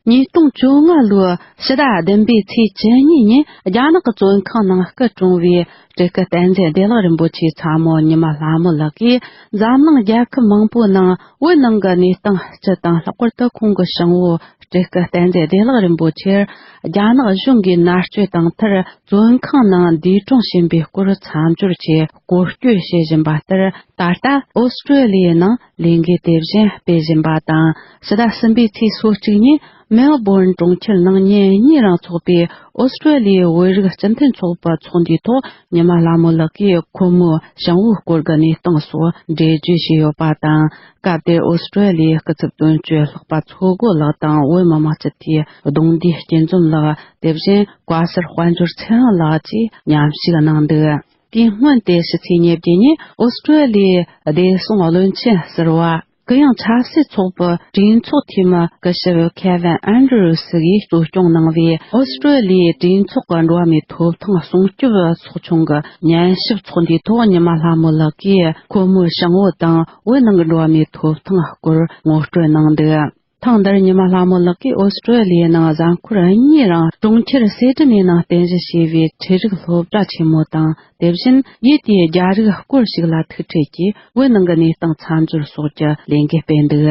ཉིས་སྟོང་བཅོ་ལྔ་ལོའི་ཕྱི་ཟླ་བདུན་པའི་ཚེས་བཅུ་གཉིས་ཉིན་རྒྱ་ནག་གི་བཙོན་ཁང་ནང་སྐུ་གྲོངས་པའི་སྤྲུལ་སྐུ་བསྟན་འཛིན་བདེ་ལེགས་རིན་པོ་ཆེའི་ཚ་མོ་ཉི་མ་ལྷ་མོ་ལགས་ཀྱིས་འཛམ་གླིང་རྒྱལ་ཁབ་མང་པོའི་ནང་བོད་ནང་གི་གནས་སྟངས་སྤྱི་དང་ལྷག་པར་དུ་ཁོང་གི་བྱང་བུ་སྤྲུལ་སྐུ་བསྟན་འཛིན་བདེ་ལེགས་རིན་པོ་ཆེར་རྒྱ་ནག་གཞུང་གིས་མནར་གཅོད་དང་མཐར་བཙོན་ཁང་ནང་འདས་གྲོངས་ཕྱིན་པའི་སྐོར་མཚམས་སྦྱོར་ཆེད་སྐོར་སྐྱོད་བྱེད་བཞིན་པ་ལྟར། ད་ལྟ་ཨོ་སི་ཀྲོ་ལི་ཡའི་ནང་ལས་འགུལ་དེ་བཞིན་སྤེལ་བཞིན་པ་དང་། ཕྱི་ཟླ་གསུམ་པའི་ཚེས་སོ་གཅིག་ཉིན་མེལ་སྦོརན་གྲོང་ཁྱེར་ནང་ཉིན་གཉིས་རིང་འཚོགས་པའི་ཨོ་སི་ཀྲོ་ལི་ཡའི་བོད་རིགས་སྤྱི་མཐུན་ཚོགས་པའི་ཚོགས་འདུའི་ཐོག་ཉི་མ་ལྷ་མོ་ལགས་ཀྱིས་ཁོ་མོའི་བྱང་བུའི་སྐོར་གྱི་གནས་སྟངས་སོགས་འགྲེལ་བརྗོད་བྱས་ཡོད་པ་དང་། སྐབས་དེར་ཨོ་སི་ཀྲོ་ལི་ཡའི་སྐུ་ཚབ་དོན་གཅོད་ལྷག་པ་མཚོ་སྒོ་ལགས་དང་བོད་མི་མང་སྤྱི་འཐུས་གདུང་འདུས་སྐྱིད་འཛོམས་ལགས། དེ་བཞིན་བཀའ་ཟུར་དཔལ་འབྱོར་ཚེ་རིང་ལགས་བཅས་མཉམ་ཞུགས་གནང་འདུག་དེའི་སྔོན་དེ་ཕྱི་ཚེས་ཉེར་བརྒྱད་ཉིན་ཨོ་སི་ཀྲོ་ལི་ཡའི་བདེ་སྲུང་བློན་ཆེན་ཟུར་པ། གུ་ཡངས་ཆབ་སྲིད་ཚོགས་པའི་གྲོས་ཚོགས་འཐུས་མི་སྐུ་ཞབས་ཁེ་ཝིན་ཨན་ཌྲུ་སི་ཡིས་གཙོ་སྐྱོང་གནང་བའི་ཨོ་སི་ཀྲོ་ལི་ཡའི་གྲོས་ཚོགས་ཀྱི་འགྲོ་བ་མིའི་ཐོབ་ཐང་སྲུང་སྐྱོབ་ཚོགས་ཆུང་གི་ཉན་ཞིབ་ཚོགས་འདུའི་ཐོག་ཉི་མ་ལྷ་མོ་ལགས་ཀྱིས་ཁོ་མོའི་བྱང་བུ་དང་བོད་ནང་གི་འགྲོ་བ་མིའི་ཐོབ་ཐང་སྐོར་ངོ་སྤྲོད་གནང་འདུག་ཐེངས་འདིར་ཉི་མ་ལྷ་མོ་ལགས་ཀྱིས་ཨོ་སི་ཀྲོ་ལི་ཡའི་ནང་གཟའ་འཁོར་གཉིས་རིང་གྲོང་ཁྱེར་སེ་ཌི་ནི་ནང་རྟེན་གཞི་བྱས་པའི་འཕྲུལ་རིག་སློབ་གྲྭ་ཆེན་མོ་དང་། དེ་བཞིན་ཡུལ་དེའི་རྒྱ་རིགས་སྐོར་ཞིག་ལ་ཐུག་འཕྲད་ཀྱིས་བོད་ནང་གི་གནས་སྟངས་མཚམས་སྦྱོར་སོགས་ཀྱི་ལས་འགུལ་སྤེལ་འདུག་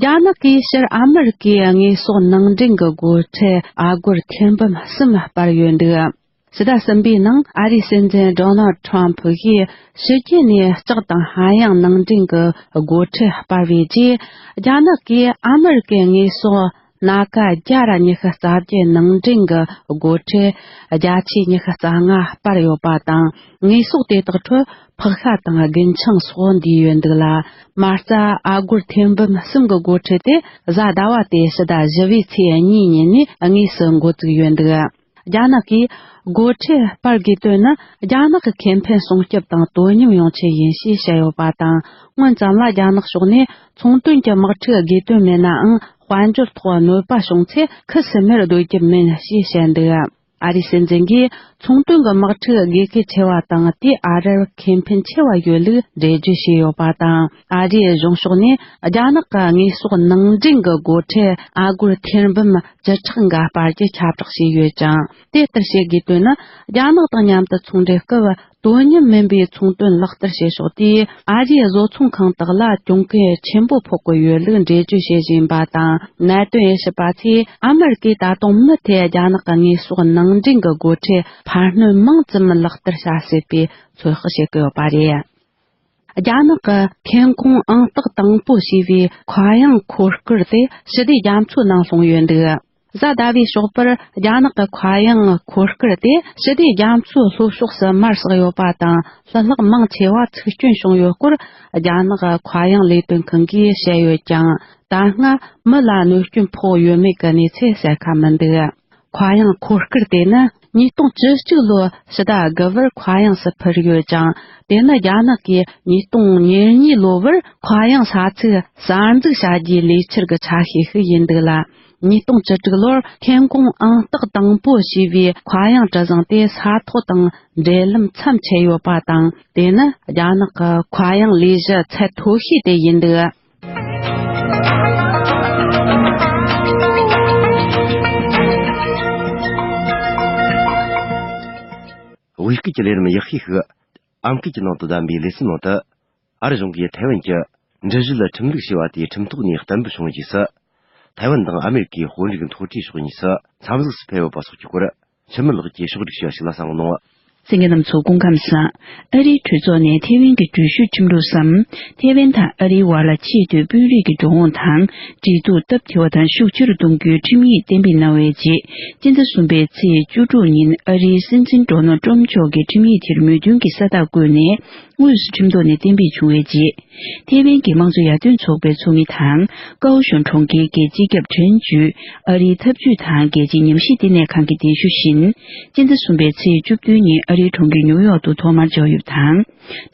རྒྱ་ནག་གིས་ཕྱིར་ཨ་མི་རི་ཀའི་དངོས་ཟོག་ནང་འདྲེན་གྱི་སྒོ་ཁྲལ་ཨ་སྒོར་ཐེར་འབུམ་གསུམ་སྤར་ཡོད་འདུག་ཕྱི་ཟླ་གསུམ་པའི་ནང་ཨ་རིའི་སྲིད་འཛིན་ཌོ་ནལ་ཁྲོམ་ཕུ་གིས་ཕྱི་རྒྱལ་ནས་ལྕགས་དང་ཧ་ཡང་ནང་འདྲེན་གྱི་སྒོ་ཁྲལ་སྤར་བའི་རྗེས། རྒྱ་ནག་གིས་ཨ་མི་རི་ཀའི་དངོས་ཟོག་སྣ་ཁ་བརྒྱ་ར་ཉི་ཤུ་རྩ་བརྒྱད་ནང་འདྲེན་གྱི་སྒོ་ཁྲལ་བརྒྱ་ཆ་ཉི་ཤུ་རྩ་ལྔ་སྤར་ཡོད་པ་དང་། དངོས་ཟོག་དེ་དག་ཁྲོད་ཕག་ཤ་དང་རྒུན་ཆང་སོགས་འདུས་ཡོད་འདུག་ལ། མ་རྩ་ཨ་སྒོར་ཐེར་འབུམ་གསུམ་གྱི་སྒོ་ཁྲལ་དེ་གཟའ་ཟླ་བ་སྟེ་ཕྱི་ཟླ་བཞི་པའི་ཚེས་གཉིས་ཉིན་ནས་དངོས་སུ་འགོ་བཙུགས་ཡོད་འདུག་རྒྱ་ནག་གིས་སྒོ་ཁྲལ་སྤར་དགོས་དོན་ནི་རྒྱ་ནག་གི་ཁེ་ཕན་སྲུང་སྐྱོབ་དང་དོ་མཉམ་ཡོང་ཆེད་ཡིན་ཞེས་བཤད་ཡོད་པ་དང་། སྔོན་ཙམ་ལ་རྒྱ་ནག་ཕྱོགས་ནས་ཚོང་དོན་གྱི་དམག་འཁྲུག་དགོས་དོན་མེད་ནའང་། དཔལ་འབྱོར་ཐོག་གནོད་པ་བྱུང་ཚེ་ཁུ་སིམ་མེར་སྡོད་རྒྱུ་མིན་ཞེས་བཤད་འདུག་ཨ་རིའི་སྲིད་འཛིན་གྱིས་ཚོང་དོན་གྱི་དམག་འཁྲུག་དགོས་གལ་ཆེ་བ་དང་། དེས་ཨ་རིར་ཁེ་ཕན་ཆེ་བ་ཡོད་ལུགས་འགྲེལ་བརྗོད་བྱས་ཡོད་པ་དང་། ཨ་རིའི་གཞུང་ཕྱོགས་ནས་རྒྱ་ནག་གི་དངོས་ཟོག་ནང་འདྲེན་གྱི་སྒོ་ཁྲལ་ཨ་སྒོར་ཐེར་འབུམ་བཅུ་ཕྲག་འགའ་སྤར་རྒྱུ་ཁྱབ་བསྒྲགས་བྱས་ཡོད་ཅིང་། དེ་ལྟར་བྱེད་དགོས་དོན་ནི་རྒྱ་ནག་དང་མཉམ་དུ་ཚོང་འབྲེལ་སྐབས་དོ་མཉམ་མིན་པའི་ཚོང་དོན་ལག་བསྟར་བྱེད་ཕྱོགས་དེས་ཨ་རིའི་བཟོ་ཚོང་ཁང་དག་ལ་གྱོང་གུན་ཆེན་པོ་ཕོག་གི་ཡོད་ལུགས་འགྲེལ་བརྗོད་བྱེད་བཞིན་པ་དང་། གནད་དོན་དབྱེ་ཞིབ་པ་ཚོས་ཨ་མི་རི་ཀས་ད་དུང་མུ་མཐུད་རྒྱ་ནག་གི་དངོས་ཟོག་ནང་འདྲེན་གྱི་སྒོ་ཁྲལ་འཕར་སྣོན་མང་ཙམ་ལག་བསྟར་བྱ་སྲིད་པའི་ཚོད་དཔག་བྱེད་ཀྱི་ཡོད་པ་རེད། རྒྱ་ནག་གི་ཐོན་ཁུངས་ཨང་རྟགས་དང་པོ་བྱས་པའི་མཁའ་དབྱིངས་འཁོར་སྐར་དེ་ཞི་བདེ་རྒྱ་མཚོའི་ནང་ལྷུང་ཡོད་འདུག་གཟའ་ཟླ་བའི་ཞོགས་པར་རྒྱ་ནག་གི་མཁའ་དབྱིངས་འཁོར་སྐར་དེ་ཞི་བདེ་རྒྱ་མཚོའི་ལྷོ་ཕྱོགས་སུ་མར་ཟགས་ཡོད་པ་དང་། ལྷུ་ལག་མང་ཆེ་བ་ཚིག་སྐྱོན་བྱུང་ཡོད་སྐོར་རྒྱ་ནག་མཁའ་དབྱིངས་ལས་དོན་ཁང་གིས་བཤད་ཡོད་ཀྱང་། ད་སྔ་མི་ལ་གནོད་སྐྱོན་ཕོག་ཡོད་མེད་ཀྱི་གནས་ཚུལ་གསལ་ཁ་མི་འདུག་མཁའ་དབྱིངས་འཁོར་སྐར་དེ་ནི་ཉིས་སྟོང་བཅུ་གཅིག་ལོའི་ཕྱི་ཟླ་དགུ་པར་མཁའ་དབྱིངས་སུ་འཕུར་ཡོད་ཅིང་། དེ་ནི་རྒྱ་ནག་གིས་ཉིས་སྟོང་ཉེར་གཉིས་ལོ་བར་མཁའ་དབྱིངས་ས་ཚིགས་གསར་འཛུགས་བྱ་རྒྱུའི་ལས་འཆར་གྱི་ཆ་ཤས་ཤིག་ཡིན་འདུག་ལ། ཉིས་སྟོང་བཅུ་དྲུག་ལོར་ཐོན་ཁུངས་ཨང་རྟགས་དང་པོ་བྱས་པའི་མཁའ་དབྱིངས་གྲུ་གཟིངས་དེ་ས་ཐོག་དང་འབྲེལ་ལམ་མཚམས་ཆད་ཡོད་པ་དང་། དེ་ནི་རྒྱ་ནག་གི་མཁའ་དབྱིངས་ལས་གཞི་ཚད་མཐོ་ཤོས་དེ་ཡིན་འདུག་བོད་སྐད་ཀྱི་ལས་རིམ་ཡག་ཤོས་ཤིག་ཨམ་སྐད་ཀྱི་ནང་དུ་བདམས་པའི་ལེ་ཚན་ནང་དུ། ཨ་རི་གཞུང་གིས་ཐའེ་ཝན་གྱི་འགྲུལ་བཞུད་ལ་ཁྲིམས་ལུགས་ཞེས་པ་དེའི་ཁྲིམས་ཐོག་ནས་གཏན་འབེབས་བྱུང་བའི་རྗེས་སུ། ཐའེ་ཝན་དང་ཨ་མེ་རི་ཀའི་དཔོན་རིགས་མཐོ་གྲས་ཕྱོགས་གཉིས་སུ་འཚམས་གཟིགས་སུ་ཕེབས་ཡོད་པ་སོགས་ཀྱི་སྐོར། འཆི་མེད་ལགས་ཀྱིས་ཕྱོགས་བསྒྲིགས་བྱས་པ་ཞིག་ལ་གསན་རོགས་གནང་། གསན་མཁན་རྣམ་ཚོ་སྐུ་ཁམས་བཟང་། ཨ་རིའི་གྲོས་ཚོགས་ནས་ཐའེ་ཝན་གྱི་འགྲུལ་བཞུད་ཁྲིམས་ལུགས་སམ། ཐའེ་ཝན་དང་ཨ་རིའི་བར་ལ་ཆེས་མཐོའི་དཔོན་རིགས་ཀྱི་འགྲོ་འོང་དང་འབྲེལ་གཏུག་སྟབས་བདེ་བ་དང་ཤུགས་ཆེ་རུ་གཏོང་རྒྱུའི་ཁྲིམས་ཡིག་གཏན་འབེབས་གནང་བའི་རྗེས། སྤྱི་ཟླ་གསུམ་པའི་ཚེས་བཅུ་དྲུག་ཉིན་ཨ་རིའི་སྲིད་འཛིན་ཌོ་ནལ་ཏྲམ་མཆོག་གིས་ཁྲིམས་ཡིག་དེར་མོས་མཐུན་གྱི་ས་རྟགས་བཀོད་ནས། དངོས་སུ་ཁྲིམས་ཐོག་ནས་གཏན་འབེབས་བྱུང་བའི་རྗེས། ཐེ་ཝན་གྱི་དམངས་གཙོ་ཡར་ཐོན་ཚོགས་པའི་ཚོགས་མི་དང་། ཀའོ་ཤོང་གྲོང་ཁྱེར་གྱི་སྤྱི་ཁྱབ་ཁྲེན་ཅུས། ཨ་རིའི་འཐབ་ཇུས་དང་རྒྱལ་སྤྱིའི་ཉམས་ཞིབ་བསྟི་གནས་ཁང་གི་གདན་ཞུ་བཞིན། སྤྱི་ཟླ་གསུམ་པའི་ཚེས་བཅུ་བདུན་ཉིན་ཨ་རིའི་གྲོང་ཁྱེར་ཉིའུ་ཡོག་ཏུ་ཐོག་མར་འབྱོར་ཡོད་པ་དང་།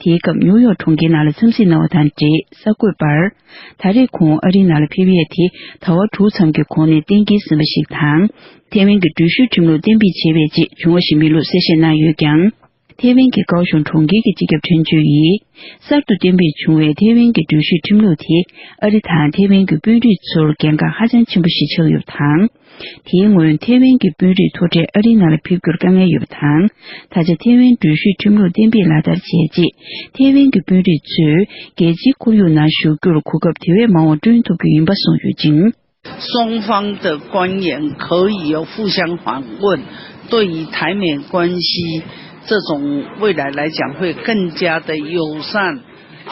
དེའི་སྐབས་ཉིའུ་ཡོག་གྲོང་ཁྱེར་ནང་ལ་འཚམས་གཟིགས་གནང་བ་དང་འབྲེལ་གསར་འགོད་པར། ད་རེས་ཁོང་ཨ་རིའི་ནང་ལ་ཕེབས་ཡས་དེ་ཟླ་བ་དྲུག་ཙམ་གྱི་གོང་ནས་གཏན་འཁེལ་ཟིན་པ་ཞིག་དང་། ཐེ་ཝན་གྱི་འགྲུལ་བཞུད་ཁྲིམས་ལུགས་གཏན་འབེབས་བྱས་པའི་རྗེས་བྱུང་བ་ཞིག་མིན་ལུགས་གསལ་བཤད་གནང་ཡོད་ཀྱང་། ཐེ་ཝན་གྱི་ཀའོ་ཤོང་གྲོང་ཁྱེར་གྱི་སྤྱི་ཁྱབ་ཁྲེན་ཅུས་ཡིས། གསར་དུ་གཏན་འབེབས་བྱུང་བའི་ཐེ་ཝན་གྱི་འགྲུལ་བཞུད་ཁྲིམས་ལུགས་དེ། ཨ་རི་དང་ཐེ་ཝན་གྱི་དཔོན་རིགས་ཚོར་གལ་འགངས་ཧ་ཅང་ཆེན་པོ་ཞིག་ཆགས་ཡོད་པ་དང་། དེའི་སྔོན་ཐེ་ཝན་གྱི་དཔོན་རིགས་མཐོ་གྲས་ཨ་རིའི་ནང་ལ་ཕེབས་རྒྱུར་དཀའ་ངལ་ཡོད་པ་དང་། ད་ཆ་ཐེ་ཝན་འགྲུལ་བཞུད་ཁྲིམས་ལུགས་གཏན་འབེབས་ལག་བསྟར་བྱས་རྗེས། ཐེ་ཝན་གྱི་དཔོན་རིགས་ཚོས་རྒྱལ་སྤྱིའི་ཁོར་ཡུག་ནང་ཞུགས་རྒྱུར་གོ་སྐབས་དེ་བས་མང་བ་བསྐྲུན་ཐུབ་རྒྱུ་ཡིན་པ་གསུངས་ཡོད་ཅིང་། 双方的官员可以互相访问，对于台美关系这种未来来讲会更加的友善。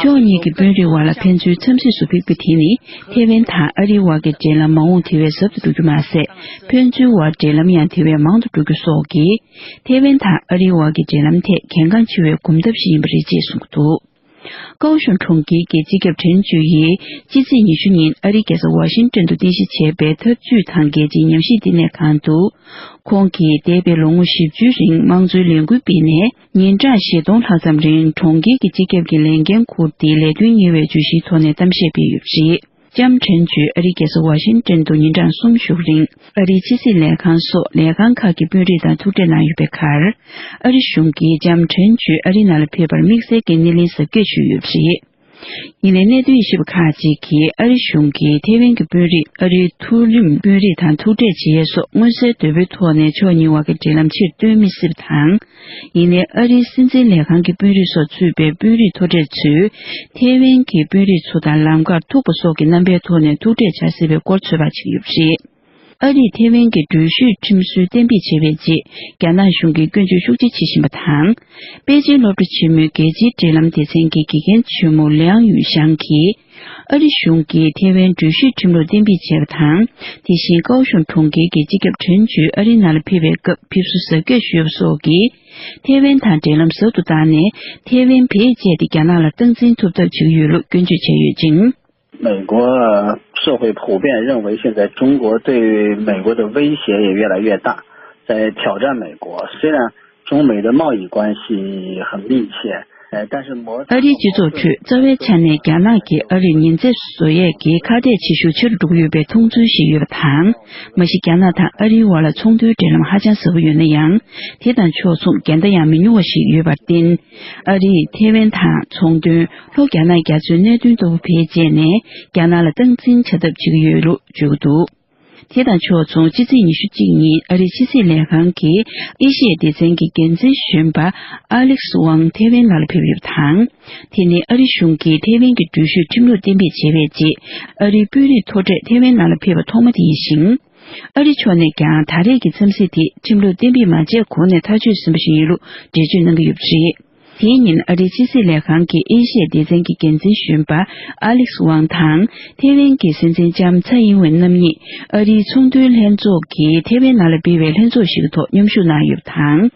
ཕྱོགས་གཉིས་ཀྱི་དཔོན་རིགས་དབར་ལ་ཕན་ཚུན་འཚམས་གཟིགས་སུ་ཕེབས་རྒྱུ་དེ་ནི། ཐེ་ཝན་དང་ཨ་རིའི་དབར་གྱི་འབྲེལ་ལམ་མ་འོངས་དེ་བས་ཟབ་ཏུ་འགྲོ་རྒྱུ་མ་ཟད། ཕན་ཚུན་དབར་འབྲེལ་ལམ་ཡང་དེ་བས་མང་དུ་འགྲོ་རྒྱུ་སོགས་ཀྱིས། ཐེ་ཝན་དང་ཨ་རིའི་དབར་གྱི་འབྲེལ་ལམ་ཐད་གལ་འགངས་ཆེ་བའི་གོམ་སྟབས་ཤིག་ཡིན་པ་རེད་ཅེས་གསུངས་འདུག། ཀའོ་ཤོང་གྲོང་ཁྱེར་གྱི་སྤྱི་ཁྱབ་ཁྲེན་ཅུས་ཡིས་ཕྱི་ཚེས་ཉི་ཤུ་ཉིན་ཨ་རིའི་རྒྱལ་ས་ཝ་ཤིང་ཏོན་དུ་རྟེན་གཞི་བྱས་པའི་འཐབ་ཇུས་དང་རྒྱལ་སྤྱིའི་ཉམས་ཞིབ་བསྟི་གནས་ཁང་དུ། ཁོང་གིས་འདས་པའི་ལོ་ངོ་བཞི་བཅུའི་རིང་དམངས་གཙོའི་ལས་འགུལ་སྤེལ་ནས། ཉིན་གྲངས་བཞི་སྟོང་ལྷག་ཙམ་རིང་གྲོང་ཁྱེར་གྱི་སྤྱི་ཁྱབ་ཀྱི་ལས་འགན་འཁུར་ཏེ་ལས་དོན་གཉེར་བའི་བརྗོད་གཞིའི་ཐོག་ནས་གཏམ་བཤད་སྤེལ་ཡོད་པ་རེད། ལྕམ་ཁྲེན་ཅུས་ཨ་རིའི་རྒྱལ་ས་ཝ་ཤིང་ཏོན་དུ་ཉིན་གྲངས་གསུམ་བཞུགས་རིང་། ཨ་རིའི་ཕྱི་སྲིད་ལས་ཁང་སོགས་ལས་ཁང་ཁག་གི་དཔོན་རིགས་དང་ཐུག་འཕྲད་གནང་ཡོད་པའི་ཁར། ཨ་རི་གཞུང་གིས་ལྕམ་ཁྲེན་ཅུས་ཨ་རིའི་ནང་ལ་ཕེབས་པར་དམིགས་བསལ་གྱི་སྣེ་ལེན་གཟབ་རྒྱས་ཞུས་ཡོད་པ་རེད། ཡིན་ནའི་གནད་དོན་ཡིད་ཆེས་པ་ཁག་ཅིག་གིས་ཨ་རི་གཞུང་གིས་ཐེ་ཝན་གྱི་དཔོན་རིགས་ཨ་རིའི་མཐོ་རིམ་དཔོན་རིགས་དང་ཐུག་འཕྲད་བྱེད་ཡས་སོགས་མངོན་གསལ་དོད་པོའི་ཐོག་ནས་ཕྱོགས་གཉིས་དབར་གྱི་འབྲེལ་ལམ་ཕྱིར་བཏོན་མི་སྲིད་པ་དང་། ཡིན་ནའི་ཨ་རིའི་སྲིད་འཛིན་ལས་ཁང་གི་དཔོན་རིགས་སོགས་ཚུད་པའི་དཔོན་རིགས་མཐོ་གྲས་ཚོས་ཐེ་ཝན་གྱི་དཔོན་རིགས་ཚོ་དང་ལམ་ཁར་ཐུག་པ་སོགས་ཀྱི་རྣམ་པའི་ཐོག་ནས་ཐུག་འཕྲད་བྱ་སྲིད་པའི་སྐོར་ཚོད་དཔག་བྱེད་ཀྱི་ཡོད་པ་རེད། ཨ་རིས་ཐེ་ཝན་གྱི་འགྲུལ་བཞུད་ཁྲིམས་སྲོལ་གཏན་འབེབས་བྱས་པའི་རྗེས། རྒྱ་ནག་གཞུང་གིས་སྐྱོན་བརྗོད་ཤུགས་ཆེ་བྱེད་བཞིན་པ་དང་། པེ་ཅིན་སློབ་གྲྭ་ཆེན་མོའི་རྒྱལ་སྤྱིའི་འབྲེལ་ལམ་སྡེ་ཚན་གྱི་དགེ་རྒན་ཆེན་མོ་ལིའང་ཡུས་ཞང་གིས། ཨ་རི་གཞུང་གིས་ཐེ་ཝན་འགྲུལ་བཞུད་ཁྲིམས་ལུགས་གཏན་འབེབས་བྱས་པ་དང་། དེ་བཞིན་ཀའོ་ཤུན་གྲོང་ཁྱེར་གྱི་སྤྱི་ཁྱབ་ཁྲེན་ཅུས་ཨ་རིའི་ནང་ལ་ཕེབས་པའི་སྐབས་ཕེབས་བསུ་གཟབ་རྒྱས་ཞུས་པ་སོགས་ཀྱིས། ཐེ་ཝན་དང་འབྲེལ་ལམ་ཟབ་ཏུ་བཏང་ནས། ཐེ་ཝན་བེད་སྤྱད་དེ་རྒྱ་ནག་ལ་སྟངས་འཛིན་ཐུབ་ཐབས་བྱེད་ཀྱི་ཡོད་ལུགས་སྐྱོན་བརྗོད་བྱས་ཡོད་ཅིང་། 美国社会普遍认为，现在中国对美国的威胁也越来越大。在挑战美国，虽然中美的贸易关系很密切，呃，但是摩擦 ཨ་རིའི་སྤྱི་ཚོགས་ཁྲོད་རྩ་བའི་ཆ་ནས་རྒྱ་ནག་གིས་ཨ་རིར་ཉེན་ཚབས་བཟོ་ཡས་ཀྱི་ཁ་གཏད་ཆེ་ཤོས་ཆེ་རུ་འགྲོ་གི་ཡོད་པའི་མཐོང་ཚུལ་ཞིག་ཡོད་པ་དང་། མ་གཞི་རྒྱ་ནག་དང་ཨ་རིའི་དབར་ལ་ཚོང་དོན་འབྲེལ་ལམ་ཧ་ཅང་ཟབ་པོ་ཡོད་ན་ཡང་། དེ་དང་ཕྱོགས་མཚུངས་འགལ་ཟླ་ཡང་མི་ཉུང་བ་ཞིག་ཡོད་པར་བརྟེན། ཨ་རིས་ཐེ་ཝན་དང་ཚོང་དོན། ལྷོ་རྒྱ་ནག་རྒྱ་མཚོའི་གནད་དོན་ལྟ་བུ་བེད་སྤྱད་ནས་རྒྱ་ནག་ལ་སྟངས་འཛིན་བྱ་ཐབས་བྱེད་ཀྱི་ཡོད་ལུགས་བརྗོད་ཀྱི་འདུག། དེ་དང་ཕྱོགས་མཚུངས་ཕྱི་ཚེས་ཉི་ཤུ་གཅིག་ཉིན་ཨ་རིའི་ཕྱི་སྲིད་ལས་ཁང་གི་ཨེ་ཤི་ཡའི་སྡེ་ཚན་གྱི་འགན་འཛིན་གཞོན་པ་ཨ་ལེག་སི་ཝང་ཐེ་ཝན་ནང་ལ་ཕེབས་ཡོད་པ་དང་། དེ་ནི་ཨ་རི་གཞུང་གིས་ཐེ་ཝན་གྱི་འགྲུལ་བཞུད་ཁྲིམས་ལུགས་གཏན་འབེབས་བྱས་པའི་རྗེས། ཨ་རིའི་དཔོན་རིགས་མཐོ་གྲས་ཐེ་ཝན་ནང་ལ་ཕེབས་པ་ཐོག་མ་དེ་ཡིན་ཞིང་། ཨ་རི་ཕྱོགས་ནས་ཀྱང་ད་རེས་ཀྱི་འཚམས་གཟིགས་དེ་ཁྲིམས་ལུགས་གཏན་འབེབས་མ་བྱས་གོང་ནས་ཐག་གཅོད་ཟིན་པ་ཞིག་ཡིན་ལུགས་འགྲེལ་བརྗོད་གནང་གི་ཡོད་པ་རེད། དེའི་ཉིན་ཨ་རིའི་ཕྱི་སྲིད་ལས་ཁང་གི་ཨེ་ཤི་ཡའི་སྡེ་ཚན་གྱི་འགན་འཛིན་གཞོན་པ་ཨ་ལེག་སི་ཝང་དང་། ཐེ་ཝན་གྱི་སྲིད་འཛིན་ལྕམ་ཚའེ་ཡིན་ཝེན་རྣམ་གཉིས་ཨ་རིའི་ཚོང་དོན་ལྷན་ཚོགས་ཀྱིས་ཐེ་ཝན་ནང་ལ་སྤེལ་བའི་ལྷན་ཚོགས་ཤིག་གི་ཐོག་མཉམ་ཞུགས་གནང་ཡོད་པ་དང་།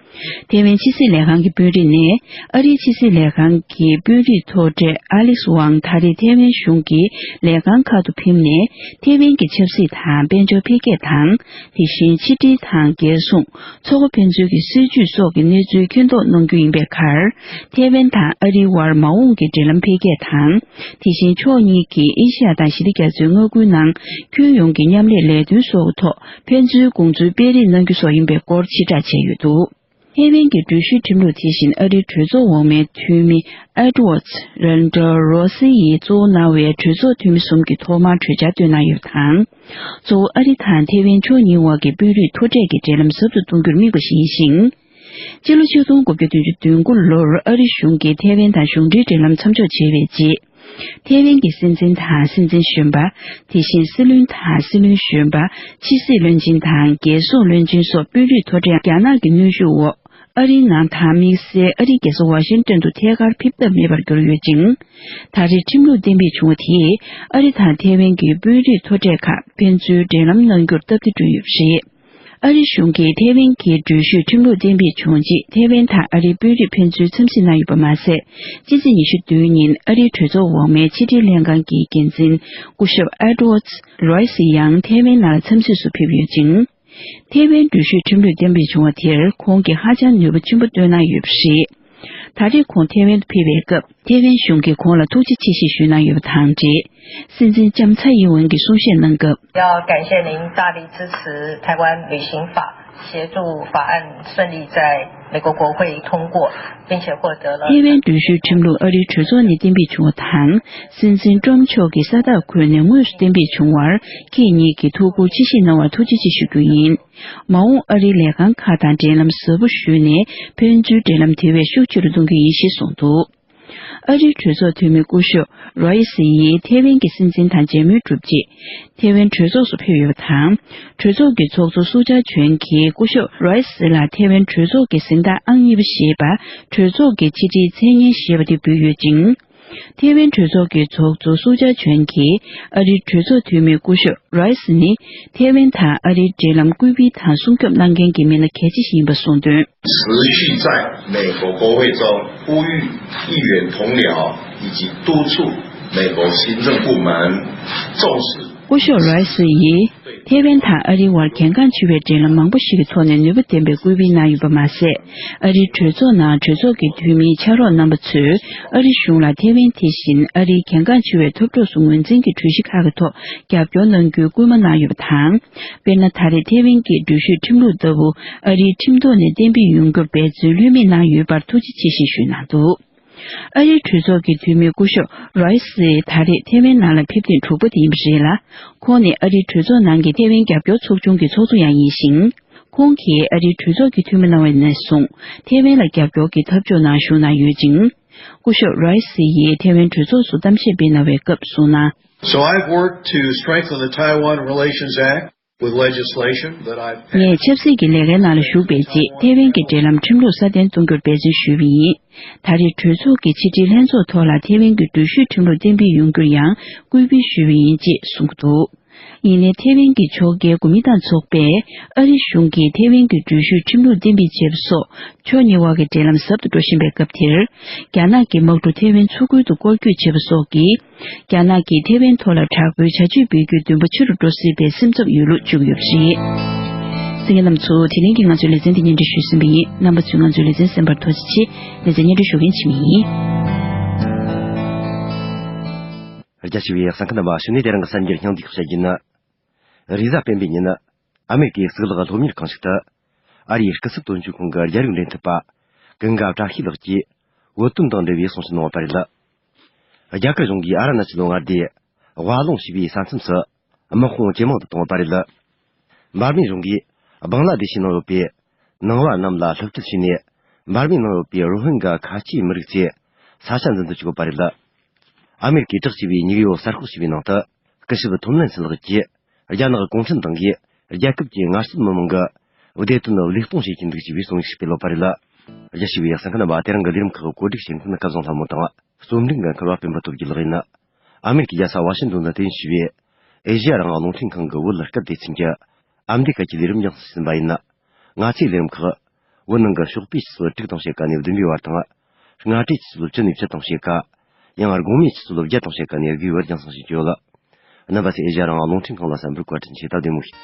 ཐེ་ཝན་ཕྱི་སྲིད་ལས་ཁང་གི་དཔོན་རིགས་ནས། ཨ་རིའི་ཕྱི་སྲིད་ལས་ཁང་གི་དཔོན་རིགས་མཐོ་གྲས་ཨ་ལེག་སི་ཝང་ད་རེས་ཐེ་ཝན་གཞུང་གི་ལས་ཁང་ཁག་ཏུ་ཕེབས་ནས། ཐེ་ཝན་གྱི་ཆབ་སྲིད་དང་དཔལ་འབྱོར་འཕེལ་རྒྱས་དང་། དེ་བཞིན་ཕྱི་འབྲེལ་དང་། རྒྱལ་སྲུང་། ཚོགས་པ་ཕན་ཚུན་གྱི་སྲིད་ཇུས་སོགས་ཀྱི་གནས་ཚུལ་མཁྱེན་རྟོགས་གནང་རྒྱུ་ཡིན་པའི་ཁར། ཐེ་ཝན་དང་ཨ་རིའི་དབར་མ་འོངས་ཀྱི་འབྲེལ་ལམ་འཕེལ་རྒྱས་དང་། དེ་བཞིན་ཕྱོགས་གཉིས་ཀྱིས་ཨེ་ཤེ་ཡ་དང་ཞི་བདེ་རྒྱ་མཚོའི་མངའ་ཁུལ་ནང་ཁྱོན་ཡོངས་ཀྱི་མཉམ་ལས་ལས་དོན་སོགས་ཐོག་ཕན་ཚུན་དགོངས་ཚུལ་སྤེལ་རེས་གནང་རྒྱུ་སོགས་ཡིན་པའི་སྐོར་ཕྱིར་བསྒྲགས་བྱས་ཡོད་འདུག། ཐེ་ཝན་གྱི་འགྲུལ་བཞུད་ཁྲིམས་ལུགས་དེ་བཞིན་ཨ་རིའི་གྲོས་ཚོགས་འོག་མའི་འཐུས་མི་ཨེ་ཌི་ཝར་ཌི་རན་ཌལ་རོ་སི་ཡིས་གཙོ་བོ་གནང་བའི་གྲོས་ཚོགས་འཐུས་མི་གསུམ་གྱིས་ཐོག་མར་གྲོས་འཆར་བཏོན་གནང་ཡོད་པ་དང་། གཙོ་བོ་ཨ་རི་དང་ཐེ་ཝན་ཕྱོགས་གཉིས་དབར་གྱི་དཔོན་རིགས་མཐོ་གྲས་ཀྱི་འབྲེལ་ལམ་ཟབ་ཏུ་གཏོང་རྒྱུར་དམིགས་པ་ཞིག་ཡིན་ཞིང་། སྤྱི་ལོ་ཆིག་སྟོང་དགུ་བརྒྱ་བདུན་ཅུ་དོན་དགུ་ལོར་ཨ་རི་གཞུང་གིས་ཐེ་ཝན་དང་གཞུང་འབྲེལ་འབྲེལ་ལམ་མཚམས་འཇོག་བྱས་པའི་རྗེས། ཐེ་ཝན་གྱི་སྲིད་འཛིན་དང་སྲིད་འཛིན་གཞོན་པ། དེ་བཞིན་སྲིད་བློན་དང་སྲིད་བློན་གཞོན་པ། ཕྱི་སྲིད་བློན་ཆེན་དང་རྒྱལ་སྲུང་བློན་ཆེན་སོགས་དཔོན་རིགས་མཐོ་གྲས་རྒྱ་ནག་གི་གནོན་ཤུགས་འོག་ཨ་རིའི་ནང་དང་དམིགས་བསལ་ཨ་རིའི་རྒྱལ་ས་ཝ་ཤིང་ཏོན་དུ་ཐད་ཀར་ཕེབས་ཐབས་མེད་པར་གྱུར་ཡོད་ཅིང་། ད་རེས་ཁྲིམས་ལུགས་གཏན་འབེབས་བྱུང་བ་དེས་ཨ་རི་དང་ཐེ་ཝན་གྱི་དཔོན་རིགས་མཐོ་གྲས་ཁག་ཕན་ཚུན་འབྲེལ་ལམ་གནང་རྒྱུར་སྟབས་བདེ་བསྐྲུན་ཡོད་པ་རེད། ཨ་རི་གཞུང་གིས་ཐེ་ཝན་གྱི་འགྲུལ་བཞུད་ཁྲིམས་ལུགས་གཏན་འབེབས་བྱུང་རྗེས། ཐེ་ཝན་དང་ཨ་རིའི་དཔོན་རིགས་ཕན་ཚུན་འཚམས་གཟིགས་གནང་ཡོད་པ་མ་ཟད། ཕྱི་ཚེས་ཉི་ཤུ་བདུན་ཉིན་ཨ་རིའི་གྲོས་ཚོགས་འོག་མའི་ཕྱི་འབྲེལ་ལྷན་ཁང་གི་འགན་འཛིན་སྐུ་ཞབས་Edward Royce ཡང་ཐེ་ཝན་ནང་འཚམས་གཟིགས་སུ་ཕེབས་ཡོད་ཅིང་། ཐེ་ཝན་འགྲུལ་བཞུད་ཁྲིམས་ལུགས་གཏན་འབེབས་བྱུང་བ་དེར་ཁོང་གིས་ཧ་ཅང་ནུས་པ་ཆེན་པོ་བཏོན་གནང་ཡོད་པ་རེད། ད་རེས་ཁོང་ཐེ་ཝན་དུ་ཕེབས་པའི་སྐབས། ཐེ་ཝན་གཞུང་གིས་ཁོང་ལ་ཐུགས་རྗེ་ཆེ་ཞེས་ཞུས་གནང་ཡོད་པ་དང་འབྲེལ། སྲིད་འཛིན་ལྕམ་ཚའེ་ཡིན་ཝེན་གྱིས་གསུང་བཤད་གནང་སྐབས། 要感谢您大力支持台湾旅行法，协助法案顺利在美国国会通过，并且获得了 ཐེ་ཝན་འགྲུལ་བཞུད་ཁྲིམས་ལུགས་ཨ་རིའི་གྲོས་ཚོགས་ནས་གཏན་འབེབས་བྱུང་བ་དང་། སྲིད་འཛིན་ཀྲོམ་མཆོག་གིས་ས་རྟགས་བཀོད་ནས་དངོས་སུ་གཏན་འབེབས་བྱུང་བར། ཁྱེད་ཉིད་ཀྱིས་ཐུགས་ཁུར་ཆེ་བཞེས་གནང་བར་ཐུགས་རྗེ་ཆེ་ཞུ་རྒྱུ་ཡིན། མ་འོངས་ཨ་རིའི་ལས་ཁང་ཁག་དང་འབྲེལ་ལམ་ཟབ་པོ་ཞུས་ནས། ཕན་ཚུན་འབྲེལ་ལམ་དེ་བས་ཤུགས་ཆེ་རུ་གཏོང་རྒྱུ་ཡིན་ཞེས་གསུངས་འདུག་ཨ་རིའི་གྲོས་ཚོགས་འཐུས་མི་སྐུ་ཞབས་རོ་ཡི་སི་ཡིས་ཐེ་ཝན་གྱི་སྲིད་འཛིན་དང་མཇལ་མོལ་གྲུབ་རྗེས། ཐེ་ཝན་གྲོས་ཚོགས་སུ་ཕེབས་ཡོད་པ་དང་། གྲོས་ཚོགས་ཀྱི་ཚོགས་གཙོ་སུ་ཅཱ་ཆོན་གྱིས་སྐུ་ཞབས་རོ་ཡི་སི་ལ་ཐེ་ཝན་གྲོས་ཚོགས་ཀྱི་གཟེངས་རྟགས་ཨང་གཉིས་པ་ཞེས་པ། གྲོས་ཚོགས་ཀྱི་ཆེ་ཁྲིའི་མཚན་སྙན་ཞེས་པ་དེ་འབུལ་ཡོད་ཅིང་། ཐེ་ཝན་གྲོས་ཚོགས་ཀྱི་ཚོགས་གཙོ་སུ་ཅཱ་ཆོན་གྱིས་ཨ་རིའི་གྲོས་ཚོགས་འཐུས་མི་སྐུ་ཞབས་རོ་ཡི་སི་ནི་ཐེ་ཝན་དང་ཨ་རིའི་འབྲེལ་ལམ་སྐུལ་སྤེལ་དང་སྲུང་སྐྱོབ་གནང་མཁན་གྱི་མི་སྣ་གལ་ཆེ་ཞིག་ཡིན་པ་གསུངས་དོན། 持续在美国国会中呼吁议员同僚以及督促美国行政部门重视 སྐུ་ཞབས་རོ་ཡི་སི་ཡིས་ཐེ་ཝན་དང་ཨ་རིའི་དབར་གལ་འགངས་ཆེ་བའི་འབྲེལ་ལམ་མང་པོ་ཞིག་གི་ཐོག་ནས་ནུས་པ་ལྡན་པའི་སྐུལ་སྤེལ་གནང་ཡོད་པ་མ་ཟད། ཨ་རིའི་གྲོས་ཚོགས་ནང་གྲོས་ཚོགས་ཀྱི་འཐུས་མིའི་ཕྱག་རོགས་རྣམ་པ་ཚོས་ཨ་རི་གཞུང་ལ་ཐེ་ཝན་དེ་བཞིན་ཨ་རིའི་གལ་འགངས་ཆེ་བའི་འཐབ་གྲོགས་སུ་ངོས་འཛིན་གྱི་གྲོས་གཞི་ཁག་གི་ཐོག་རྒྱབ་སྐྱོར་གནང་རྒྱུའི་སྐུལ་མ་གནང་ཡོད་པ་དང་། དཔེར་ན། ད་རེས་ཐེ་ཝན་གྱི་འགྲུལ་བཞུད་ཁྲིམས་ལུགས་ལྟ་བུ་ཨ་རིའི་ཁྲིམས་ཐོག་ནས་གཏན་འབེབས་ཡོང་རྒྱུར་འབད་བརྩོན་ལྷོད་མེད་གནང་ཡོད་པར་ཐུགས་རྗེ་ཆེ་ཞེས་ཞུས་གནང་འདུག་ཨ་རིའི་གྲོས་ཚོགས་ཀྱི་འཐུས་མི་སྐུ་ཞབས་རོ་ཡི་སི་ད་རེས་ཐེ་ཝན་ནང་ལ་ཕེབས་ཐེངས་དྲུག་པ་དེ་ཡིན་པ་རེད་ལ། ཁོང་ནི་ཨ་རིའི་གྲོས་ཚོགས་ནང་གི་ཐེ་ཝན་རྒྱབ་སྐྱོར་ཚོགས་ཆུང་གི་ཚོགས་གཙོ་ཡང་ཡིན་ཞིང་། ཁོང་གིས་ཨ་རིའི་གྲོས་ཚོགས་ཀྱི་འཐུས་མི་གནང་བ་ནས་བཟུང་ཐེ་ཝན་ལ་རྒྱབ་སྐྱོར་གྱི་འཐབ་ཕྱོགས་ནང་ཞུགས་གནང་ཡོད་ཅིང་། སྐུ་ཞབས་རོ་ཡི་སི་ཡིས་ཐེ་ཝན་གྲོས་ཚོགས་སུ་གཏམ་བཤད་སྤེལ་གནང་བའི་སྐབས་གསུངས་ན། So I've worked to strengthen the Taiwan Relations Act with legislation that I've passed. ངས་ཆབ་སྲིད་ཀྱི་ལས་ཀའི་ནང་ལ་ཞུགས་པའི་རྗེས། ཐེ་ཝན་གྱི་འབྲེལ་ལམ་ཁྲིམས་ལུགས་སྲ་བརྟན་གཏོང་རྒྱུར་འབད་བརྩོན་ཞུས་པ་ཡིན། ད་རེས་གྲོས་ཚོགས་ཀྱི་ཕྱི་དྲིལ་ལྷན་ཚོགས་ཐོག་ལ་ཐེ་ཝན་གྱི་འགྲུལ་བཞུད་ཁྲིམས་ལུགས་གཏན་འབེབས་ཡོང་རྒྱུར་ཡང་སྐུལ་སྤེལ་ཞུས་པ་ཡིན་ཅེས་གསུངས་ཀྱི་འདུག་ཡིན་ནའི་ཐེ་ཝན་གྱི་ཕྱོགས་འགལ་འགོ་མི་དང་ཚོགས་པས་ཨ་རི་གཞུང་གིས་ཐེ་ཝན་གྱི་འགྲུལ་བཞུད་ཁྲིམས་ལུགས་གཏན་འབེབས་བྱས་པ་སོགས་ཕྱོགས་གཉིས་དབར་གྱི་འབྲེལ་ལམ་ཟབ་ཏུ་འགྲོ་བཞིན་པའི་སྐབས་དེར། རྒྱ་ནག་གི་དམག་གྲུ་ཐེ་ཝན་མཚོ་ཁུལ་དུ་སྐོར་སྐྱོད་བྱས་པ་སོགས་ཀྱིས། རྒྱ་ནག་གིས་ཐེ་ཝན་ཐོག་ལ་དྲག་པོའི་བྱ་སྤྱོད་སྤེལ་རྒྱུའི་འདུན་པ་ཆེ་རུ་འགྲོ་སྲིད་པའི་སེམས་འཚབ་ཡོད་ལུགས་བརྗོད་ཡོད་པ་རེད། གསན་མཁན་རྣམ་པ་ཚོ། དེ་རིང་གི་ང་ཚོའི་ལེ་ཚན་འདི་སྙན་སྒྲོན་ཞུས་ཟིན་པ་ཡིན། རྣམ་པ་ཚོས་ང་ཚོའི་ལེ་ཚན་གསན་པར་ཐུགས་རྗེ་ཆེ། ལེ་ཚན་སྙན་སྒྲོན་ཞུ་མཁན་འཆི་མེད་ཡིན། རྒྱ་ཆེ་བའི་གསན་མཁན་རྣམ་པ། གཞུག་ནས་དེ་རིང་གི་གསར་འགྱུར་སྙིང་བསྡུས་ཤིག་བཤད་རྒྱུ་ཡིན། རེས་གཟའ་སྤེན་པའི་ཉིན། ཨ་མེ་རི་ཀའི་གཙུག་ལག་སློབ་གཉེར་ཁང་ཞིག་ཏུ། ཨ་རིའི་སྐུ་ཚབ་དོན་གཅོད་ཁང་གི་རྒྱ་རིགས་འབྲེལ་མཐུད་པ། ཀུན་དགའ་བཀྲ་ཤིས་ལགས་ཀྱིས། བོད་དོན་དང་འབྲེལ་བའི་གསུང་བཤད་གནང་བ་རེད། རྒྱ་གར་གཞུང་གིས་ཨ་ར་ན་ཅི་ལོ་མངའ་སྡེའི་ཝ་ལུང་ཞེས་པའི་ས་མཚམས་སུ་དམག་དཔུང་ཇེ་མང་དུ་བཏང་བ་རེད། འབར་མའི་གཞུང་གིས་བང་ལ་དེ་ཤི་ནང་ཡོད་པའི་ནང་བ་རྣམས་ལ་བསླུ་བྲིད་བྱས་ནས། འབར་མའི་ནང་ཡོད་པའི་རོ་ཧིན་གྷ་ཁ་ཆེའི་མི་རིགས་ཚོས་ས་ཆ་འཛིན་དུ་བཅུག་པ་རེད། ཨ་མེ་རི་ཀའི་བསྒྲགས་བྱས་པའི་ཉེ་བའི་འོག་གསར་ཤོག་ཞེས་པའི་ནང་དུ། སྐུ་ཞབས་ཐོམ་ལན་སི་ལགས་ཀྱིས། རྒྱ་ནག་གུང་ཁྲན་ཏང་གིས་རྒྱལ་ཁབ་ཀྱི་ངལ་རྩོལ་མི་མང་གི་བདེ་དོན་བློས་གཏོང་བྱེད་ཀྱིན་འདུག་ཅེས་པའི་གསུང་ཡིག་ཞིག་སྤེལ་ཡོད་པ་རེད། རྒྱ་ཆེ་བའི་གསན་མཁན་རྣམ་པ། དེ་རིང་གི་ལས་རིམ་ཁག་གོ་སྒྲིག་བྱེད་མཁན་སྐལ་བཟང་ལྷ་མོ་དང་། རྩོམ་སྒྲིག་འགན་འཁུར་བ་སྤེན་པ་སྟོབས་རྒྱལ་ལགས་ཡིན། ཨ་མེ་རི་ཀའི་རྒྱལ་ས་ཝ་ཤིང་ཏོན་དུ་རྟེན་གཞི་བྱས་པའི་ཨེ་ཤེ་ཡ་རང་དབང་རླུང་འཕྲིན་ཁང་གི་བོད་སྐད་སྡེ་ཚན་གྱི་ཨ་མདོའི་སྐད་ཀྱི་ལས་རིམ་རྒྱང་སྲིང་ཟིན་པ་ཡིན། ང་ཚོའི་ལས་རིམ་ཁག་བོད་ནང་གི་ཞོགས་པའི་ཆུ་ཚོད་དྲུག་དང་ཕྱེད་ཀ་ནས་བདུན་པའི་བར་དང་། སྔ་དྲོའི་ཆུ་ཚོད་བཅུ་ནས་བཅུ་དང་ཕྱེད་ཀ། ཡང་དགོང་མོའི་ཆུ་ཚོད་བརྒྱད་དང་ཕྱེད་ཀ་ནས་དགུའི་བར་རྒྱང་སྲིང་ཞུས་ཡོད། རྣམ་པ་ཚོས་ཨེ་ཤེ་ཡ་རང་དབང་རླུང་འཕྲིན་ཁང་ལ་གསན་པར་བཀའ་དྲིན་ཆེ། ད་བདེ་མོ་བྱོས།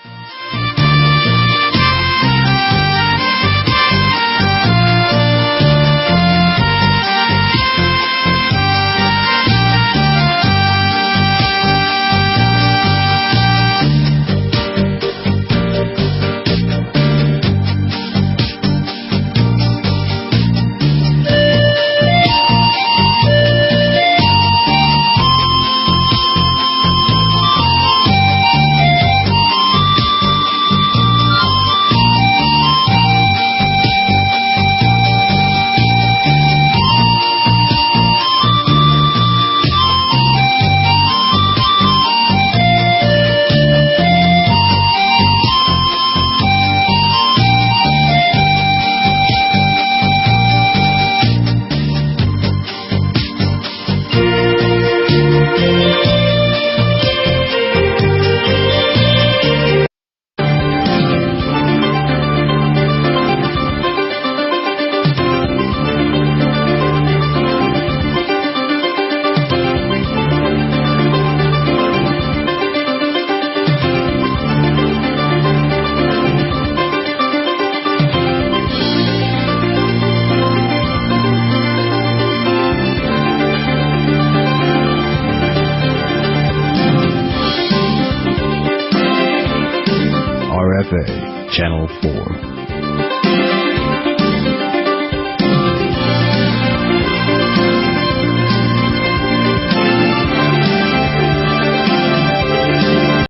Channel four.